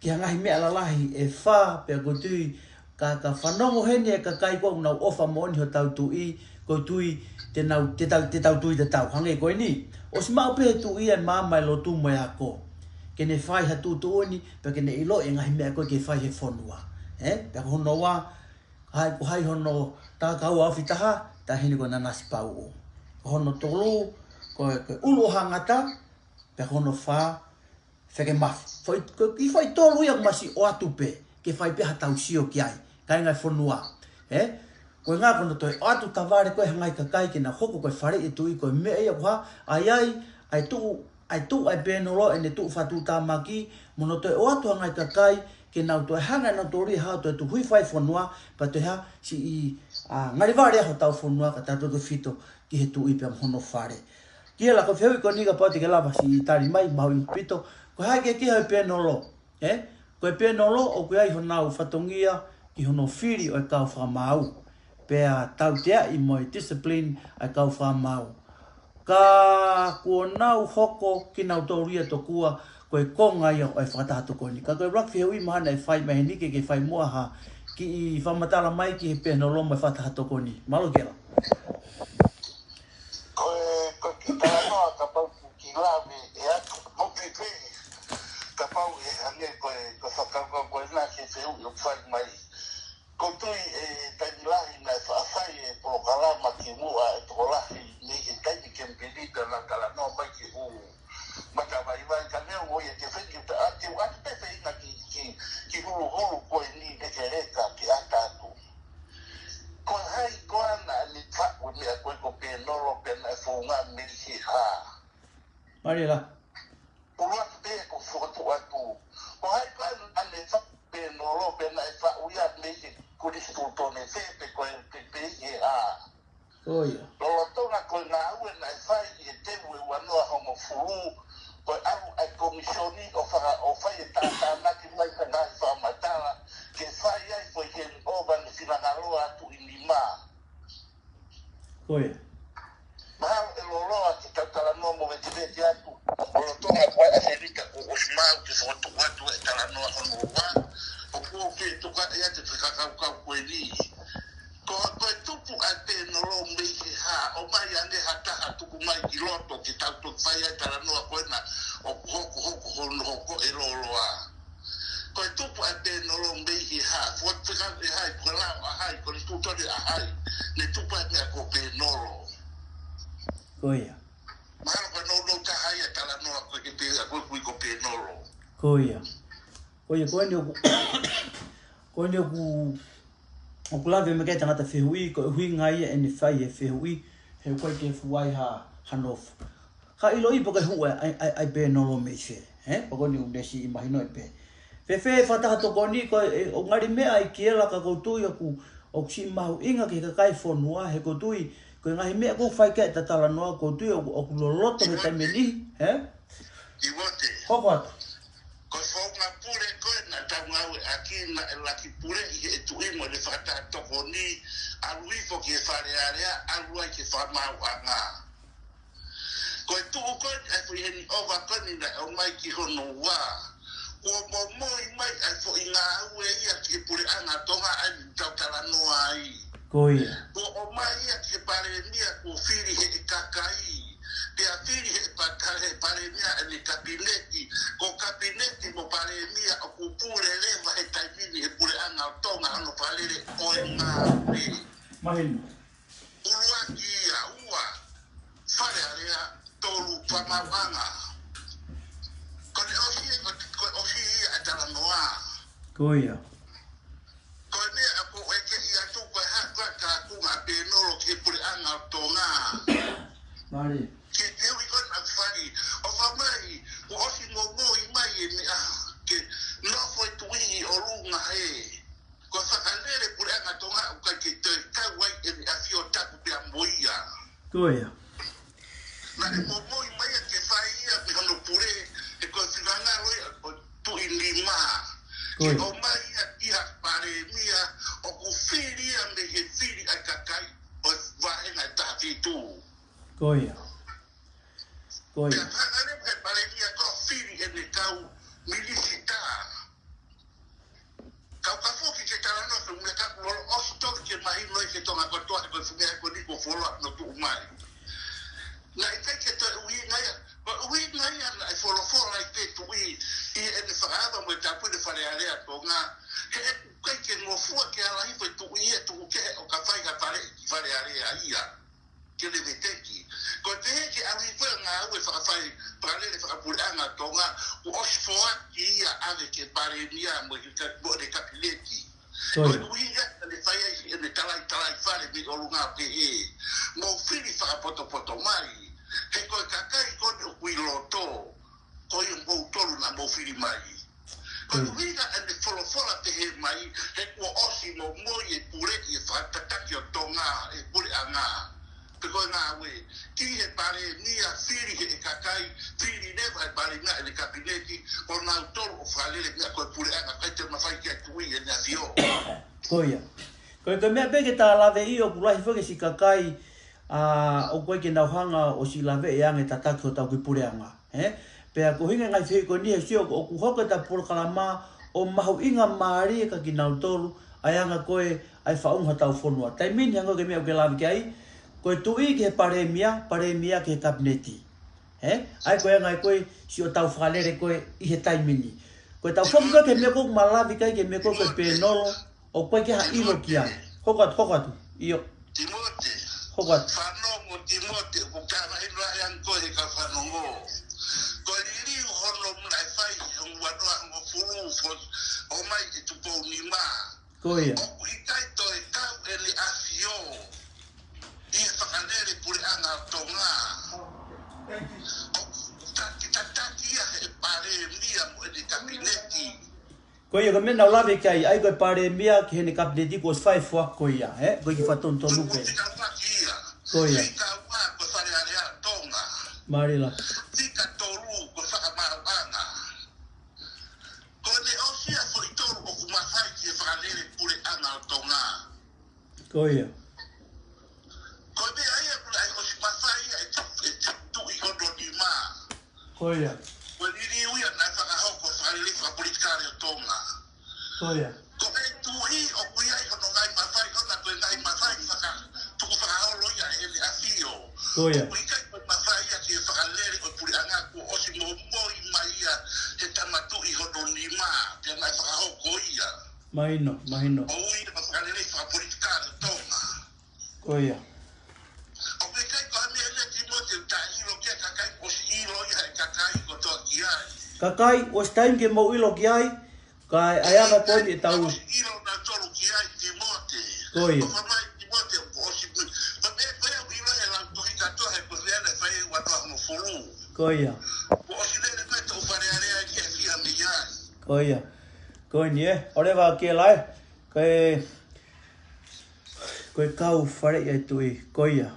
ki ha ngaahi meʻa lalahi ʻe fā, pea ʻoku ou tui ka, ka fanongo heni e kakai ko ē ʻoku nau ʻofa moʻoni hotau tuʻi, ʻoku ou tui te nau, te tau, te tau tui te tau. Hangē ko eni, ʻosi maʻu pē he tuʻi e maama e lotu mo e ako ke ne fai ha tuʻutuʻuni, pea ke ne ʻiloʻi e ngaahi meʻa ko ē ke fai he fonua. Ē? Pea ko hono ua, hai, ko hai hono takaua ofi taha, Taʻahine ko Nanasipauʻu. Ko hono tolu, ko, ko e ʻulu ʻo Haʻangata, pea ko hono fā, Feke Mafi. Foʻi, ko e kiʻi foʻi tolu ia ʻoku ma siʻi ʻoatu pē, ke fai pē haʻatau sio ki ai, kāinga e fonua. Ē? Ko e ʻuhinga ko hono toe ʻoatu tavale ko ē ha ngaahi kakai ke nau hoko ko e faleʻi e tuʻi ko e meʻa ia ko ē, ʻa ia, ʻa e tuʻu, ʻa e tuʻu ʻa e pēnolo ʻene tuʻu fakatuʻutāmaki, mo hono toe ʻoatu ha ngaahi kakai, ke nau toe hanga ʻe nautolu ia ʻo toe tuʻu hifo ai e fonua, pea toe hā siʻi, ʻa, ngali vale ʻa hotau fonua ka tau toe fito ki he tuʻi pea mo hono fale. Kiela, ko e fehuʻi ko eni kapau te ke lava siʻi tali mai, mahuʻinga ʻaupito, ko e hā e kehekehe ʻo e pēnolo, ē? Ko e pēnolo ʻoku ʻi ai honau fatongia ki hono fili ʻo e kau fakamaau. Pea tauteaʻi mo e discipline ʻa e kau fakamaau. Ka kuo nau hoko kinautolu ia tokua ko e konga ia ʻo e fakataha tokoni. Ka ko e ʻuluaki fehuʻi mahalo ʻe fai mai heni ke, ke fai muʻa ha kiʻi fakamatala mai ki he pēnolo mo e fakataha tokoni. Mālō Kiela. Ko e, ko e kiʻi talanoa kapau ʻoku ke lave ʻe atu, ʻoku ou pehē, kapau ʻe hangē ko e, ko e fakakaukau ko ena ki he fehuʻi ʻoku fai mai. ʻOku ou tui ʻe taimi lahi naʻe faʻa fai e polokalama kimuʻa e tokolahi mei he taimi kemipeni pea nau talanoa mai ki he ʻulu. Mālie lahi. ʻUluaki pē ko e fokotuʻu atu. Ko hai pē naʻa ne faʻu pēnolo pe naʻe faʻu ia mei he konisitūtone fē pe ko e pe pe he ʻā. Ko ia. Lolotonga ko e ngāue naʻe fai ʻi he teu ʻe uanoa hongofulu, ko e ʻalu ʻa e komisioni ʻo faka-, ʻo fai e tātānaki mai ka ngaahi fakamatala, ke fai ai ko e handover ne finangalo atu ʻi nima. Ko ia. Mahalo ʻe loloa ke tau talanoa mo vetiveti atu. Lolotonga ko e ʻa e fēmita kuo ʻosi maʻu ke fokotuʻu atu e talanoa hono ua. ʻOku ou ke tuku atu e fekakaukau ko eni. Ko, ko e tupu ʻa e pēnolo mei he hā, ʻomai ange ha taha tuku mai ki loto ke tau toki fai ai e talanoa ko ena ʻoku hokohoko hono hoko e loloa. Ko e tupu ʻa e pēnolo mei he hā, fokotuʻu ʻe hai, ko e lao ʻa hai, konisitūtone ʻa hai, ne tupu ai e meʻa ko e pēnolo. Ko ia. Mahalo ko e nounou taha ia e talanoa ko e ke pē, ʻa ko e kui ko e pēnolo. Ko ia. Ko ia, ko eni ʻoku, ko eni ʻoku, ʻoku lave mai ki ai e tangata fehuʻi, ko e ʻuhinga ia ʻene fai e fehuʻi, he ʻoku ʻikai ke fuʻu ai ha, ha nofo. Ka ʻiloʻi pe ko e hū ʻa e, ʻa e, ʻa e pēnolo mei fē, ē? Pea ko eni ʻoku ne siʻi mahinoʻi pē. Fēfē e fakataha tokoni, ko e, ʻoku ngali meʻa ʻa e kiela ka ʻoku ou tui ʻoku, ʻoku siʻi mahuʻinga ki he kakai e fonua, he ʻoku ou tui, ko e ngaahi meʻa ʻoku fai ki ai ʻeta talanoa, ʻoku ou tui ʻoku, ʻoku loloto he taimi ni, ē? Timote. Hoko atu. Ko e founga pule ko ē naʻa tau ngāueʻaki naʻe laki puleʻi ʻe he tuʻi mo ʻene fakataha tokoni, ʻalu hifo ki he Fale Alea, ʻalu ai ki he Fakamaauʻanga. Ko e tuʻu ko eni ʻa e foʻi handover ko eni naʻe ʻomai ki hono ua. Kuo momoi mai ʻa e foʻi ngāue ia ki he puleʻanga Tonga ʻa eni naʻa tau talanoa ai. Ko ia. Kuo ʻomai ia ki he palēmia kuo fili ʻe he kakai. Pea fili ʻe he pata-, ʻe he palēmia ʻene kapineti. Ko e kapineti mo e palēmia ʻoku pule leva he taimi ni ʻe he puleʻanga ʻo Tonga hono fakalele ʻo e ngāue. Mahino. ʻUluaki ia, ua, Fale Alea, tolu, Fakamaauʻanga. Ko e ʻosi, ko e, ko e ʻosi ia e talanoa. Ko ia. Ko e meʻa ʻoku ou ʻeke atu ko e hā ko e kākunga ʻa e pēnolo ki he puleʻanga ʻo Tonga. Mālie. Ke teu i ko na fai, ʻo fai mai, kuo ʻosi momoi mai e meʻa, ke nofo e tuʻi ʻi ʻolunga he. Ko e fakalele puleʻanga Tonga ʻoku ʻikai ke toe kau ai ʻene ʻAfio Tapu pea mo ia. Ko ia. Naʻe momoi mai ia ke fai ia mei hono pule, he ko e finangalo ia ʻo e tuʻi nima. Ko ia. Ke ʻomai ia ki ha palēmia ʻoku fili ia mei he fili ʻa e kakai ʻo e vāhenga ʻe taha fitu. Ko ia. Ko ia. Pea fakalele he palēmia ko e fili ʻene kau minisitā. Kau ka foki ke talanoa ki he meʻa ʻoku loloto ʻosi toki ke mahino ai ki he Tonga kotoa he ko e fuʻu meʻa ko eni kuo fuoloa hono tuʻu mai. Naʻe ʻikai ke toe ʻuhinga ia, ko e ʻuhinga ia naʻe folofola ai pē tuʻi ʻi heʻene fakaava mo e tāpuni Fale Alea Tonga, he ʻoku ʻikai ke ngofua ke ala hifo e tuʻi ia tuku kehe ʻo ka fai ha fale, Fale Alea ia. Ke leve teki. Ko e pehē ke ʻalu hifo e ngāue fakafai, fakalele fakapuleʻanga Tonga, kuo ʻosi foaki ia ʻave ki he palēmia mo e ka-, mo e kapineti. Ko ia. Ko e ʻuhinga ia naʻe fai ai ʻene talai, talai fale mei ʻolunga pehē. Mou fili fakapotopoto mai. He ko e kakai ko eni ʻoku ʻi loto. Ko ia mou tolu naʻa mou fili mai. Ko e ʻuhinga ʻene folofola pehē mai, he kuo ʻosi momoi e pule ʻi he fakatataki ʻo Tonga, e puleʻanga. Pe ko e ngāue, ki he palēmia, fili he kakai, fili leva he palēmia ʻene kapineti, ko nautolu ʻoku fakalele meʻa ko e puleʻanga, ʻikai te mafai ke tuʻi ʻene ʻAfio. Ko ia. Ko e, ko e meʻa pē ke ta lave ʻi ʻoku lahi foki e siʻi kakai, ʻa, ʻoku ʻikai ke nau hanga ʻo siʻi laveʻi ange e tataki hotau kiʻi puleʻanga. Ē? Pea ko e ʻuhinga e ngaahi fehuʻi ko eni he sio ʻoku hoko ʻeta polokalama ʻo mahuʻinga mālie kia kinautolu, ʻa e anga ko ē ʻa e faʻunga hotau fonua. Taimi ni hangē ko e meʻa ʻoku ke lave ki ai, ko e tuʻi ki he palēmia, palēmia ki he kapineti. Ē? ʻA ia ko e anga ko ē siʻotau fakalele ko ē ʻi he taimi ni. Ko ʻetau foki ko ē ki he meʻa ko ē ʻoku ma lave ki ai, ki he meʻa ko ē ko e pēnolo, ʻoku ʻikai ke ha ʻilo ki ai. Hoko atu, hoko atu. ʻIo. Timote. Hoko atu. Fanongo Timote, ʻoku ka mahino ai ange ko e ka fanongo. Ko e liliu hono muna e fai, he ua noa hongofulu, fo-, ʻomai ʻe Tupou Nima. Ko ia. ʻOku ʻikai toe kau ʻene ʻAfio ʻi he fakalele puleʻanga ʻo Tonga. ʻOku Ko ia ko e meʻa naʻa ku lave ki ai, ʻa ia ko e palēmia ki heʻene kapineti kuo ʻosi fai e foaki ko ia, ē? Ko e kiʻi fakatonutonu pē. Ko ia. Ko ia. Ko e Fale Alea Tonga. Mālie lā. Fika tolu ko e fakamaauʻanga. Ko ʻene ʻosi ʻa e foʻi tolu ʻoku mafai ki he fakalele puleʻanga ʻo Tonga. Ko ia. Ko e meʻa ia ʻoku lahi ʻosi mafai ʻa e tu-, e tu-, tuʻi hono nima. Ko ia. Ko e liliu ia naʻe fakahoko fakalele fakapolitikale ʻo Tonga. Ko ia. Ko e tuʻi ʻoku ʻi ai hono ngaahi mafai, ʻona ko e ngaahi mafai faka-, tukufakaholo ia ʻe heʻene ʻafio. Ko ia. ʻOku ʻikai ko e mafai ia ki he fakalele ʻo e puleʻanga kuo ʻosi momoi mai ia he tama tuʻi hono nima, pea naʻe fakahoko ia. Mahino, mahino. ʻO ui ʻa e fakalele fakapolitikale ʻo Tonga. Ko ia. ʻOku ʻikai ko ha meʻa ia Tīmote ʻoku ta ʻilo ki ai, kakai ʻosi ʻilo ia ʻe he kakai kotoa ki ai. Kakai, ʻosi taimi ke mou ʻilo ki ai, kae ʻai ʻa e anga ko eni ʻetau. ʻOsi ʻilo nautolu ki ai Tīmote. Ko ia. ʻOfa mai Tīmote ʻoku ʻosi mui. Ko e meʻa ko ia ʻoku ʻilo he lau tohi kātoa he ko e meʻa naʻe fai ʻi he ua noa hongofulu. Ko ia. ʻOku ʻosi lele mai ʻetau Fale Alea ki he fia mei ai. Ko ia. Ko eni ē, ʻo leva ke lai. Ko e, ko e kau faleʻi ʻa e tuʻi, ko ia.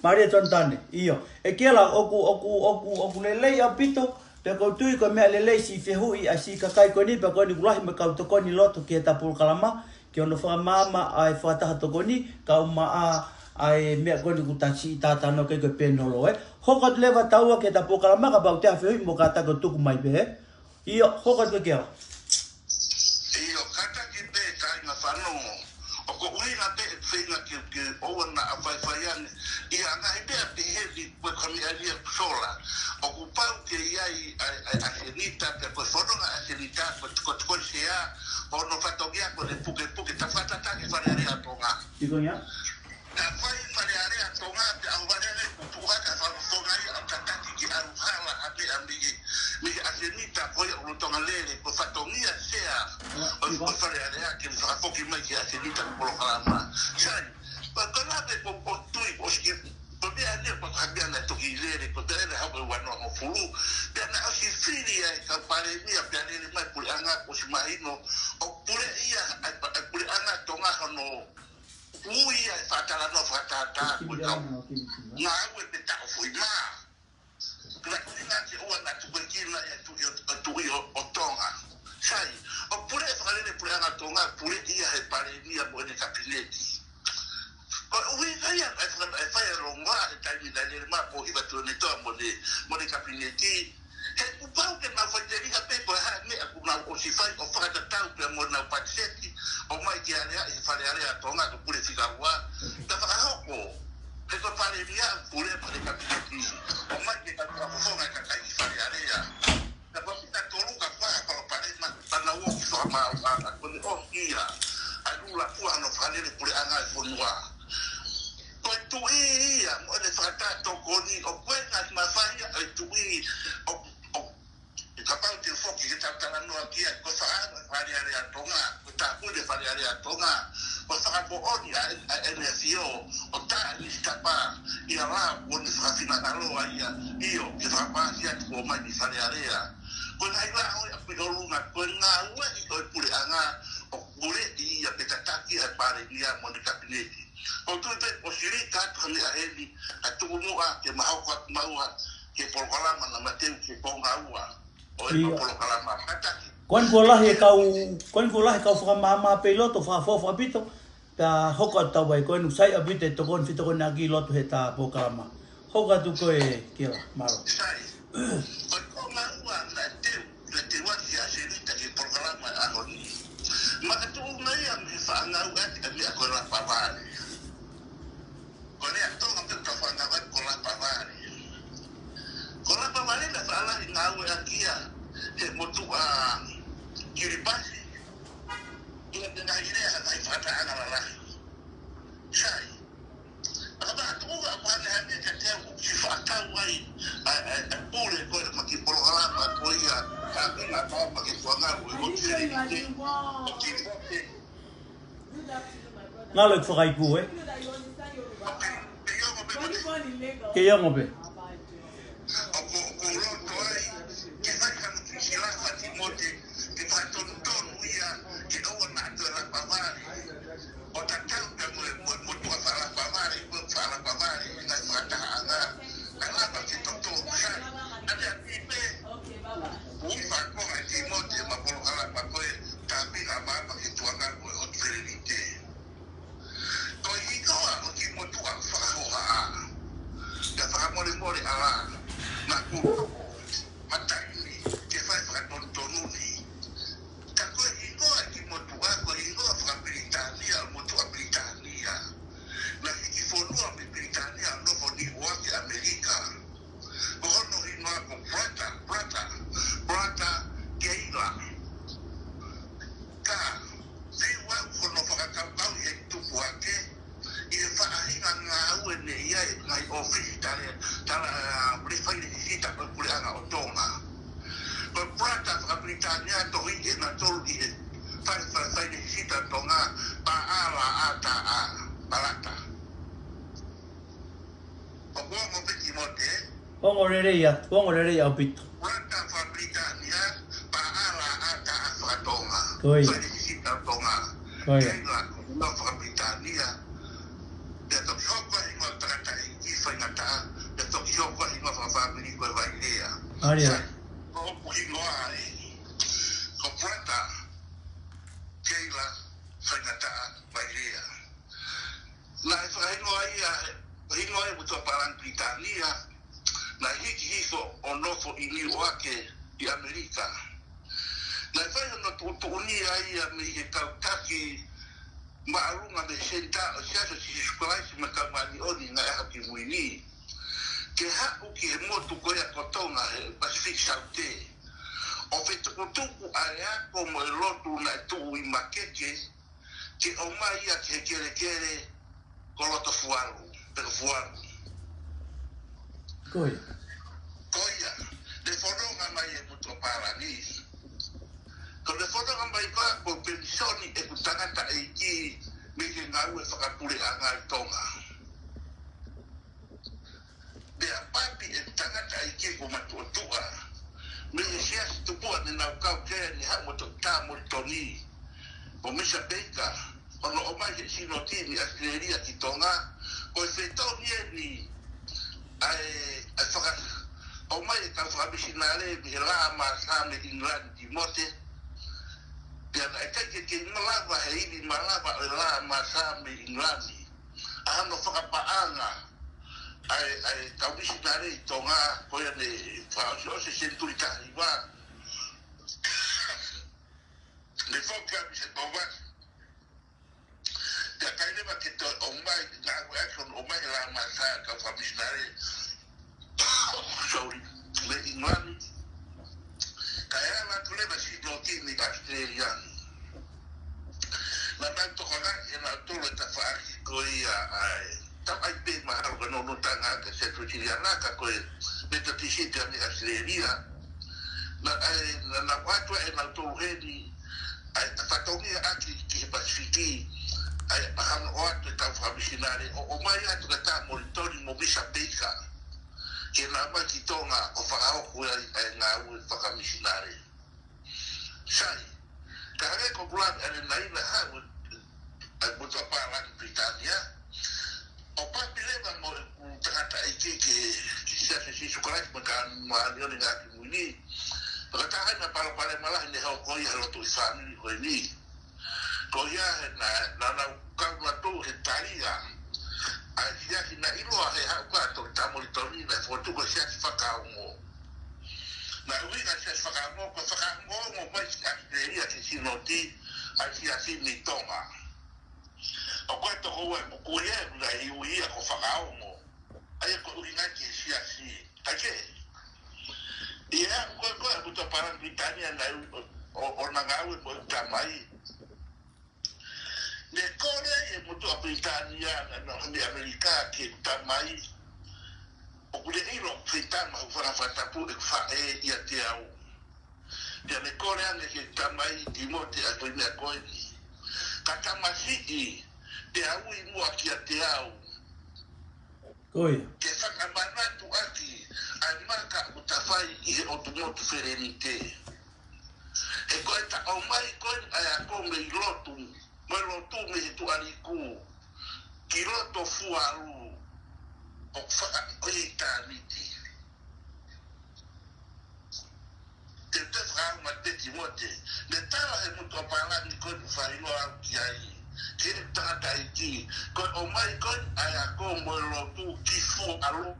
Mālie Tonutane, ʻio. ʻE Kiela, ʻoku, ʻoku, ʻoku, ʻoku lelei ʻaupito, pea ʻoku ou tui ko e meʻa lelei siʻi fehuʻi ʻa siʻi kakai ko eni, pea ko eni ʻoku lahi mo e kau tokoni loto ki heʻeta polokalama, ki hono fakamaama ʻa e fakataha tokoni, kae ʻumaʻā ʻa e meʻa ko eni ʻoku ta siʻi talanoa ki ai ko e pēnolo, ē. Hoko atu leva taua ki heʻeta polokalama, kapau ʻoku ʻi ai ha fehuʻi mo kātaki ʻo tuku mai pē, ē. ʻIo, hoko atu ē Kiela. ʻIo, kātaki pē kāinga fanongo. ʻOku ou ʻuhinga pē ʻeku feinga ke, ke ʻoua naʻa faifai ange. ʻI he ngaahi meʻa pehē ni ko e kami alia kusola. ʻOku pau ke ʻi ai ʻa e, ʻa e, ʻa e ʻasenita, pea ko e fononga ʻasenita, ko e, ko e, ko e sea, ʻo hono fatongia ko ʻene pukepuke, ta fakatataki Fale Alea Tonga. ʻIo ko ia. Naʻe fai Fale Alea Tonga, pea ʻoku ou vale ʻoku tuʻu hake ʻa e fakafofonga ia ʻo tataki ke ʻalu hala ʻa e meʻa mei he, mei he ʻasenita ko ia ʻoku lolotonga lele, ko e fatongia sea ʻo, ʻo Fale Alea ke fakafoki mai ki he ʻasenita ko e polokalama. Sai, ko e lave ko, ʻoku ou tui, ʻosi ki, ko e meʻa ni ko e hake naʻe toki lele, ko e lele hau e ua noa hongofulu, pea naʻe ʻosi fili ʻa e kau palēmia, pea lele mai puleʻanga, ʻosi mahino, ʻoku puleʻi ia ʻa e, ʻa e puleʻanga Tonga hono ui ia ʻe fakatalanoa fakatātā ko e kau ngāue pē taʻofi mā. Pea ko e ʻuhinga ke ʻoua naʻa tukuekina ia ʻa e tuʻi ʻo, ʻa e tuʻi ʻo, ʻo Tonga. Sai, ʻoku puleʻi e fakalele puleʻanga Tonga, puleʻi ia ʻe he palēmia mo ʻene kapineti. Ko e ʻuhinga ia naʻe faka-, naʻe fai e longoaʻa he taimi naʻe lele mai Pōhiva Tuʻiʻonetoa mo ʻene, mo ʻene kapineti. He kuo pau ke nau faʻiteliha pē ko e hā e meʻa kuo nau ʻosi fai ʻo fakatatau pea mo ʻenau patiseti ʻo ʻomai ke aleaʻi he Fale Alea Tonga ko e pule fika ua. Naʻe fakahoko, he ko e palēmia pule mo ʻene kapineti. ʻOmai ke kau fakafofonga e kakai ki Fale Alea. Naʻe pau ke tolu ka fā kau palēmia, naʻa nau ō ki fakamaauʻanga, ko ʻene ʻomi ia ʻa e lula pua hono fakalele puleʻanga e fonua. Ko e tuʻi ia, mo ʻene fakatātā tokoni, ʻoku ʻi ai e ngaahi mafai ia ʻo e tuʻi, ʻo, ʻo, kapau te u foki ke tau talanoa ki ai, ko e fakaava Fale Alea Tonga, ko e tāpuni Fale Alea Tonga, ko e fakamoʻoni ʻa e, ʻa ʻene ʻafio, ʻo tā ʻene sitapa, ʻi he lao ʻo ʻene fakafinangalo ia, ʻio, ke fakapaasi atu ʻo ʻomai mei Fale Alea. Ko e ngaahi lao ia ʻoku ʻi ʻolunga, ko e ngāueʻi ʻo e puleʻanga, ʻoku puleʻi ia pe tataki ʻe he palēmia mo ʻene kapineti. ʻOku ou tui pē ʻoku sili kātoa e meʻa heni, ka tuku muʻa ke ma hoko atu maua ki he polokalama naʻa ma teu ki he konga ua ʻo e polokalama. Kātaki. Ko eni kuo lahi e kau, ko eni kuo lahi e kau fakamaama pē ʻi loto, fakaʻofoʻofa ʻaupito, pea hoko atu taua ai, ko eni sai ʻaupito e tokoni, fetokoniʻaki ʻi loto heʻeta polokalama. Hoko atu koe Kiela, mālō. Sai. Ko e konga ua naʻe teu, naʻe teu ʻaki ʻa Senita ki he polokalama ʻo e ʻaho ni. Makatuʻunga ia mei he faʻa ngāueʻaki ʻa e meʻa ko e lapa vale. Ko e lea Tonga pē ʻoku tau faʻa ngāueʻaki ko e lapa vale. Ko e lapa vale naʻe faʻa lahi ngāueʻaki ia he motuʻa Kiribati, ʻi he ngaahi lea, ngaahi fakatahaʻanga lalahi. Sai. ʻA ka makatuʻunga ʻoku hanehane kiate au ʻoku siʻi fakatau ai ʻa e, ʻa e, ʻa e pule ko ē ma ki he polokalama ko ia, ka ʻi ai ha meʻa ma ke kuangau e ʻoku sili ke, ʻoku sili ke. Ngalo e fakaiku, ē? Ke ʻi ai ha meʻa ma ke. Ke ʻi ai ha meʻa pē. ʻOku, ʻoku ou loto ai ke fai ha kiʻi silafa Timote, ke fai tonu tonu Pilitānia, tohi ʻe nautolu ʻi he fai, fai, fai ne sita Tonga, pā ʻa la ʻa ta ʻa, palata. ʻOku ongo pē Timote? Ongo lelei atu, ongo lelei ʻaupito. Palata faka-Pilitānia, pā ʻa la ʻa ta ʻa faka-Tonga. Ko ia. Fai ne sita Tonga. Ko ia. Kei la, ko e faka-Pilitānia. Pea toki hoko ai hingoa tangataʻeiki faingataʻa, pea toki hoko ai hingoa fakafāmili ko e Vailea. ʻA ia. Sai, ko hoku hingoa ʻeni, ko Pulata Keila Faingataʻa Vailea. Naʻe fakahingoa ia, hingoa e motuʻa pālangi Pilitānia, naʻe hiki hifo ʻo nofo ʻi Niuʻake ʻi ʻAmelika. Naʻe fai hono tuʻutuʻuni ai ia mei he kau taki māʻolunga mei he Senitā ʻo e Siasi ʻo Sīsū Kalaisi mo e Kau Māʻoniʻoni ʻi he Ngaahi ʻAho Kimui Ni, ke haʻu ki he motu ko ia ko Tonga he Pasifiki Saute, ʻo fetukutuku ʻa e ako mo e lotu naʻe tuʻu ʻi Makeke, ke ʻomai ia ki he kelekele ko Lotofualu, pe ko Fualu. Ko ia. Ko ia, ne fononga mai e motuʻa pālangi. Ko ʻene fononga mai ko ia ko e penisoni ʻeku tangataʻeiki mei he ngāue fakapuleʻanga ʻi Tonga. Pea papi e tangataʻeiki ko Matuʻotuʻa mei he Siasi Tupua ne nau kau ki ai ʻene haʻu mo Toketā Molitoni mo Misa Peika, hono ʻomai he Sinoti mei ʻAositelēlia ki Tonga. Ko e fetongi ʻeni ʻa e, ʻa e faka-, ʻomai e kau fakamisinale mei he Lā Māsā mei ʻIngilani, Timote. Pea naʻe ʻikai ke kei malava he ivi malava ʻo e Lā Māsā mei ʻIngilani ʻa hono fakapaʻanga ʻa e, ʻa e kau misinale ʻi Tonga, ko ia ne fakaʻosiʻosi senituli taha hiva. Ne foki ʻa Misa Tovasi. Pea ʻikai leva ke toe ʻomai, ngāueʻaki hono ʻomai e Lā Māsā e kau fakamisinale. Sorry. Mei ʻIngilani. Kae ala atu leva Sinoti mei ʻAositelēlia. Naʻa nau tokangaʻi ʻe nautolu e tafaʻaki ko ia ʻa e, tau ʻai pē mahalo ka nonutanga ka Setusi Liana ka ko e Metotisi pea mei ʻAositelēlia. Naʻe, naʻa nau ʻoatu ʻe nautolu heni ʻa e fatongia ʻaki ki he Pasifiki ʻa e ʻa hono ʻoatu e kau fakamisinale ʻo, ʻomai atu kia Molitoni mo Misa Peika, ke nau ō mai ki Tonga ʻo fakahoko ai ʻa e ngāue fakamisinale. Sai, ka hangē ko ʻeku lave ʻanenai, naʻe haʻu ʻa e motuʻa pālangi Pilitānia ʻo papi leva mo ʻeku tangataʻeiki ki he, ki he Siasi ʻo Sīsū Kalaisi mo e Kau Māʻoniʻoni ʻi he Ngaahi ʻAho Kimui Ni. Fakataha ai naʻe palopalema lahi ne hoko ia he lotu ʻi he fāmili ko eni. Ko ia he naʻa, naʻa nau kau atu he talia ʻa e siasi, naʻe ʻiloa he haʻu ko ia ʻa Toketā Molitoni naʻe fokotuʻu ko e Siasi Fakaongo. Naʻe ui ʻa e Siasi Fakaongo ko e fakaongoongo mai ʻAositelēlia ki he Sinoti ʻa e Siasi mei Tonga. ʻO ko e tokoua ʻoku ui ia, naʻe ui ia ko Fakaongo. ʻA ia ko e ʻuhinga ki he siasi. Kae kehe, ʻi he aʻu ko ē ko ē ʻa e motuʻa pālangi Pilitānia naʻe ʻo, ʻo, ʻo na ngāue mo ʻeku tamai. Ne kole ai e motuʻa Pilitānia naʻe nofo mei ʻAmelika ki heʻeku tamai ʻoku ne ʻilo ʻoku feitama hūfanga he fakatapu ʻeku faʻē ʻiate au. Pea ne kole ange ki heʻeku tamai, Timote, ʻa e foʻi meʻa ko eni. Ka tamasiʻi, pea ui muʻa kiate au. Ko ia. Ke fakamanatu ʻaki ʻa e maka ʻoku ta fai ʻi he ʻotu motu Felenite. He ko e taʻomai ko eni ʻa e ako mei lotu, mo e lotu mei he tuʻa liku ki Lotofualu, ʻoku fakaʻosi e ʻitāniti. Te te fakaʻamu atu pē Timote, ne tala he motuʻa pālangi ko eni ʻoku fai noa au ki ai, ki he tangataʻeiki, ko e ʻomai ko eni ʻa e ako mo e lotu ki Fualu,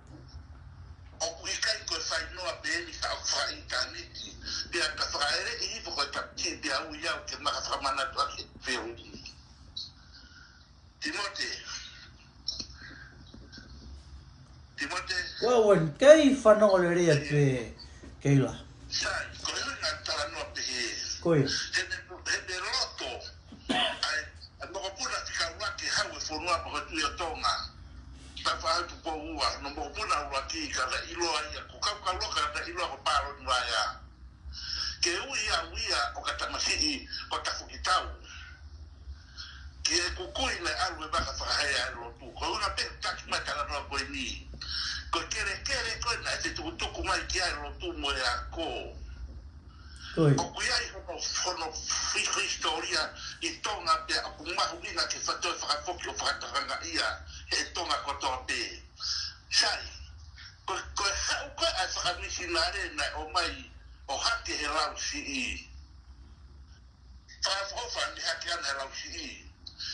ʻoku ʻikai ko e fai noa pē eni ka ʻoku fakaʻitāniti, pea ka fakaʻeleʻi hifo ko e tafiti pea ui au ke maka fakamanatu ʻaki e fehuʻi ni. Timote. Timote. Ua wan, kei fanongo lelei atu ē, Keila. Sai, ko e ʻuhinga talanoa pehē. Ko ia. He ne, he ne loto ʻa e, ʻa e mokopuna fika ʻuluaki he hau e fonua pea ko e Tuʻi ʻo Tonga. Tafaʻaki Tupou Ua, hono mokopuna ʻuluaki ka naʻe ʻiloa ia, ko Kaukauloka naʻe ʻiloa ko Paloni Vaea. Ke ui au ia ʻo ka tamasiʻi ko Tafukitau. Ki he kukui naʻe ʻalu e vaka fakahē ʻa e lotu. Ko e ʻuhinga pē taki mai talanoa ko eni. Ko e kelekele ko ē naʻe te tukutuku mai ki ai e lotu mo e ako. ʻOku ʻi ai hono, hono fi-, hisitōlia ʻi Tonga pea ʻoku mahuʻinga ke fatoe fakafoki ʻo fakatokangaʻi ia he Tonga kotoa pē. Sai, ko, ko e haʻu ko ē ʻa e fakamisinale naʻe ʻomai ʻo hake he Lausiʻi. Fakaʻofoʻofa ni hake ana he Lausiʻi.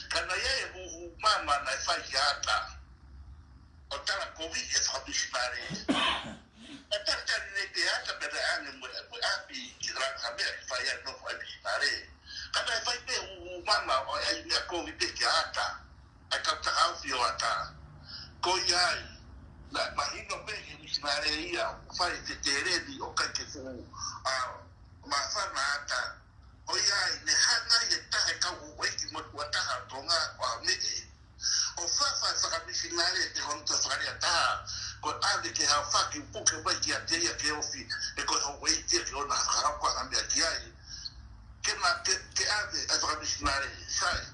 Ka naʻe ʻi ai e huhu mama naʻe fai ki ʻAta. ʻO tala kovi e fakamisinale. ʻE talitali nei pē ʻAta pea naʻe ʻange mo e, mo e ʻapi ki langa ha meʻa ke fai ai nofo ʻa e misinale. Ka naʻe fai pē huhu mama ʻo e ʻai meʻa kovi pē ki ʻAta. ʻA e kau takaofi ʻo ʻAta. Ko ia ai, naʻe mahino pē ki he misinale ia ʻoku fai e feteleni ʻo ʻikai ke fuʻu, ʻa, māfana ʻAta. ʻO ia ai, ne hanga ʻe he taha e kau houʻeiki motuʻa taha ʻo Tonga ʻo ʻameʻe. ʻO fafa e fakamisinale te hono toe fakalea taha, ko e ʻave ke haofaki puke mai kiate ia ke ofi, ʻe ko e houʻeiki ia ke ʻoua naʻa fakahaofi ha meʻa ki ai. Ke na, ke, ke ʻave e fakamisinale, sai.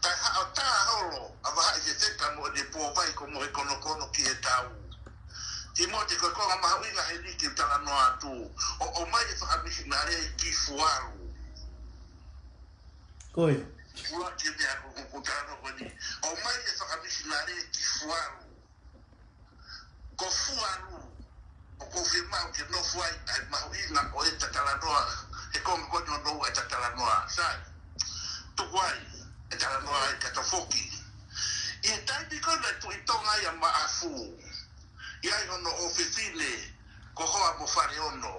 Kae haʻu ʻo tā holo ʻa Vahaʻi Fefeka mo ʻene pō vai ko mo e konokono ki he tau. Timote, ko e konga mahuʻinga he liki ʻoku talanoa atu, ʻo, ʻomai e fakamisinale ki Fualu. Ko ia. Fualu ki meʻa ko, ko, ko talanoa ko eni. ʻOmai e fakamisinale ki Fualu. Ko Fualu, ʻoku ou fiemaʻu ke nofo ai ʻa e mahuʻinga ʻo e talanoa, he konga ko eni ʻo e talanoa, sai. Tuku ai e talanoa ʻa e kata foki. ʻI he taimi ko ē naʻe Tuʻi Tonga ai ʻa Maʻafu, ʻi ai hono ʻofefine ko Hoa mo Faleono.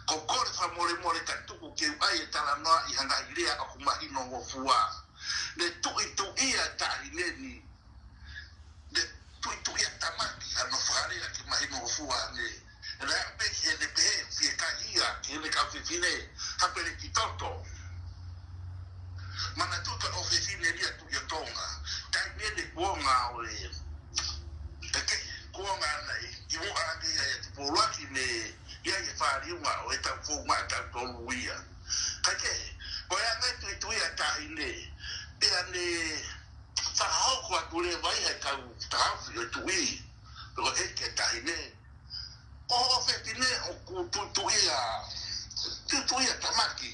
ʻOku ou kole fakamolemole ka tuku ke u ʻai e talanoa ʻi ha ngaahi lea ʻoku mahino ngofua. Ne tuʻituʻia e taʻahine ni. Ne tuʻituʻia Tamaki, hano fakalea ke mahino ngofua ange. Naʻe aʻu pē ki heʻene pehē, fiekaia ki heʻene kau fefine, ha peleti toto. Manatuʻi ko e ʻofefine ia Tuʻi ʻo Tonga. Taimi ʻeni kuonga ʻo e, ʻe ke, kuonga naʻe ʻi muʻa ange ia ʻa Tupou ʻUluaki, ne ʻi ai e fāliunga ʻo e tau founga ʻe tautolu ia. Kae kehe, ko e anga e tuʻituʻia e taʻahine, pea ne fakahoko atu leva ia ʻe he kau takaofi ʻo e tuʻi, ko e ʻeke e taʻahine, ko hoʻo ʻofefine ʻoku tuʻituʻia, tuʻituʻia Tamaki.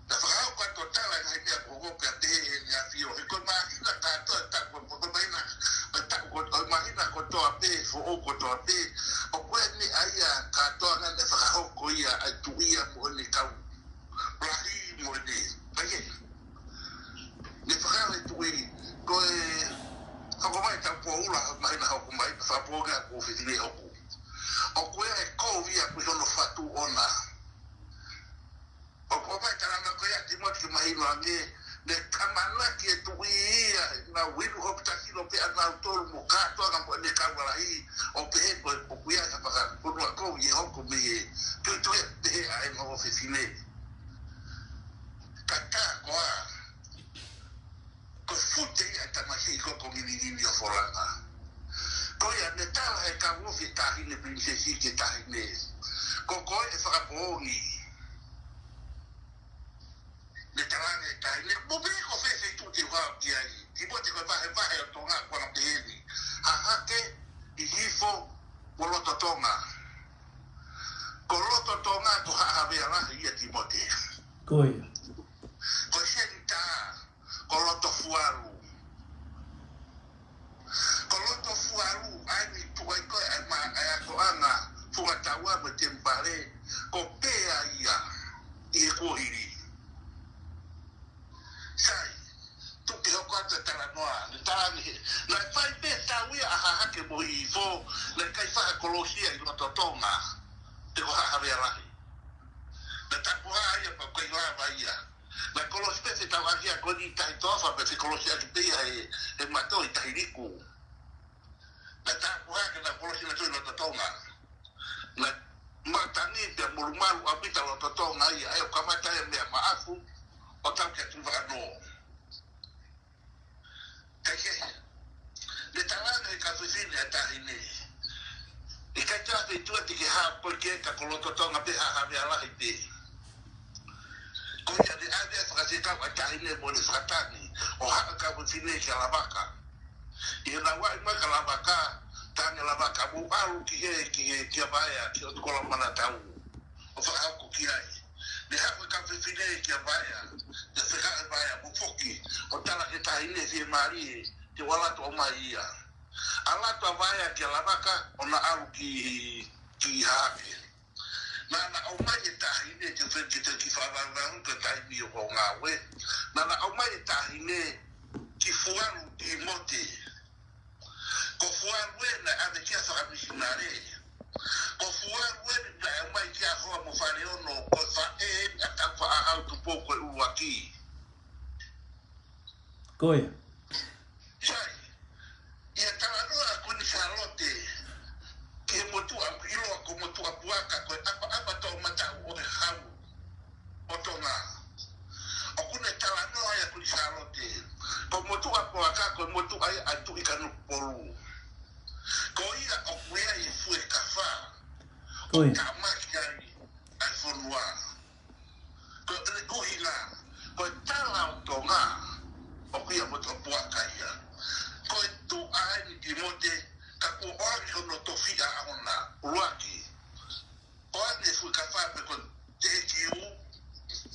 Naʻe fakahoko atu ʻo tala e ngaahi meʻa ko ē pea pehē ʻe heʻene ʻafio. He ko e māhina kātoa, taʻu ko, ko e māhina, taʻu ko, ko e māhina kotoa pē, foʻou kotoa pē, ʻoku ʻi ai e meʻa ia kātoa naʻe fakahoko ia ʻa e tuʻi ia mo ʻene kau lahi mo ʻene, ʻa ia. Ne fakahā ʻe he tuʻi, ko e, hoko mai Tupou ʻUluaki, māhina hoko mai, fakapoongi ʻa e ʻofefine ʻoku. ʻOku ʻi ai e kovi ia ʻoku ʻi hono fatu ʻona. ʻOku ʻomai e talanoa ko ia ʻa Timote ke mahino ange, ne ʻamanaki e tuʻi ia, naʻa nau inu hopi takilo pē ʻa nautolu mo kātoanga mo ʻene kau lahi, ʻo pehē ko e, ʻoku ʻi ai ha fakafonua kovi ʻe hoko mei he tuʻituʻia pehē ʻa ʻene ʻofefine. Ka tā koā, ko e fute ia e tamasiʻi ko ē ko Nginingini ʻo Folanga. Ko ia ne tala ʻe he kau ofi e taʻahine pilinisesi ki he taʻahine, ko koe ʻe fakapoongi. Ne tala ange ʻe he taʻahine, mo pehē ko fē feituʻu te u hao ki ai. Timote, ko e vahevahe ʻo Tonga ko ena pehē ni. Hahake, ʻi Hihifo, mo Lototonga. Ko Lototonga ko Haʻa Havea Lahi ia, Timote. Ko ia. Ko e senitā, ko Lotofualu. Ko Lotofualu, ʻa eni tuʻu ai ko ē ʻa e ma-, ʻa e akoʻanga, Funga Taua mo e temipale, ko Pea ia, ʻi he kuohili. Sai, tuku ke hoko atu e talanoa, ne tala ange he, naʻe fai pē tau ia ʻa Hahake mo Hihifo, naʻe ʻikai fai ha kolosi ia ʻi Lototonga, pe ko Haʻa Havea Lahi. Naʻe tapuhā ia pea ʻikai lava ia. Naʻe kolosi pē he tau ʻaki ia ko eni Tahi Toafa pea ne kolosi ʻaki pē ia he, he mato ʻi Tahi Liku. Naʻe tapuhā ke na kolosi nautolu ʻi Lototonga. Naʻe matangi pea molumalu ʻaupito Lototonga ia, ʻa ia ʻoku kamata ia mei Maʻafu, ʻo tau ki Tuʻivakanō. Kae kehe, ne tala ange ʻe he kau fefine ʻa e taʻahine, ʻikai toe ʻi ai ha feituʻu te ke hao koe ki ai ka ko Lototonga pē Haʻa taʻahine mo ʻene fakatangi, ʻo haʻu e kau fefine kia Lavaka. ʻI heʻenau ʻalu mai kia Lavaka, tangi Lavaka, mou ʻalu ki he, ki he, kia Vaea, ki he ʻOtu Kola Manatau, ʻo fakahoko ki ai. Ne haʻu e kau fefine kia Vaea, ne fekau e Vaea, mou foki, ʻo tala ki he taʻahine fiemālie, te u ʻalu atu ʻo ʻomai ia. ʻAlu atu ʻa Vaea kia Lavaka, ʻo na ʻalu ki, ki Hahake. Naʻa na ʻomai e taʻahine, te u fekete ki fāvangvang, ko e taimi ʻoku ou ngāue. Naʻa na ʻomai e taʻahine ki Fualu Timote. Ko Fualu ē naʻe ʻave ki ai fakamisinale. Ko Fualu ē naʻe ʻomai ki ai Hoa mo Faleono, ko e faʻē ʻa Taufaʻahau Tupou ko e ʻuluaki. Ko ia. Sai, ʻi he talanoa ʻa Kuini Sālote ki he motuʻa ʻoku ʻiloa ko Motuʻapuaka, ko e ʻapaʻapa toʻomataʻu ʻo e hau ʻo Tonga. ʻOku ne talanoa ai ʻa Kuini Sālote, ko Motuʻapuaka ko e motuʻa ia ʻa Tuʻi Kanokupolu. Ko ia ʻoku ʻi ai e Fuekafa, Ko ia. Tāmaki ai ʻa e fonua. Ko e ʻuhinga, ko e tala ʻo Tonga, ʻoku ʻia Motuʻapuaka ia. Ko e tuʻa eni Timote, ka kuo ʻoange hono tofiʻa ʻaʻana, ʻuluaki. ʻOange Fuekafa pe ko e teʻekiu,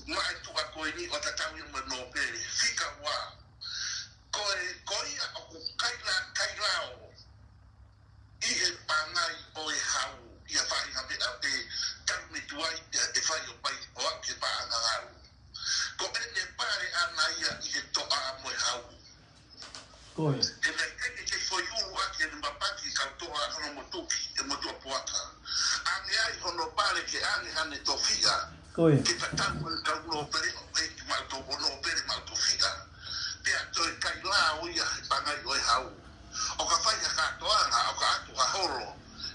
maʻa e tuʻa ko eni ʻo tatau ia mo e nōpele. Fika ua. Ko e, ko ia ʻoku kaila, kailao ʻi he pangai ʻo e hau, ʻi he faʻahinga meʻa pē talu mei tuai ia ʻe fai ʻo pai ʻo aʻu ki he paʻanga ngalu. Ko ʻene pale ʻana ia ʻi he toʻa mo e hau. Ko ia. He naʻe ʻikai ke kei foʻi ulu ʻaki ʻene mapaki kau toʻa hono motuki ʻe Motuʻapuaka. ʻAnge ai hono pale ke ʻange haʻane tofiʻa. Ko ia. Ke tatau mo e kau nōpele ʻo e ki mautolu ʻo nōpele maʻu tofiʻa. Pea toe kailao ia he pangai ʻo e hau. ʻO ka fai ha kātoanga, ʻo ka ʻatu ha holo,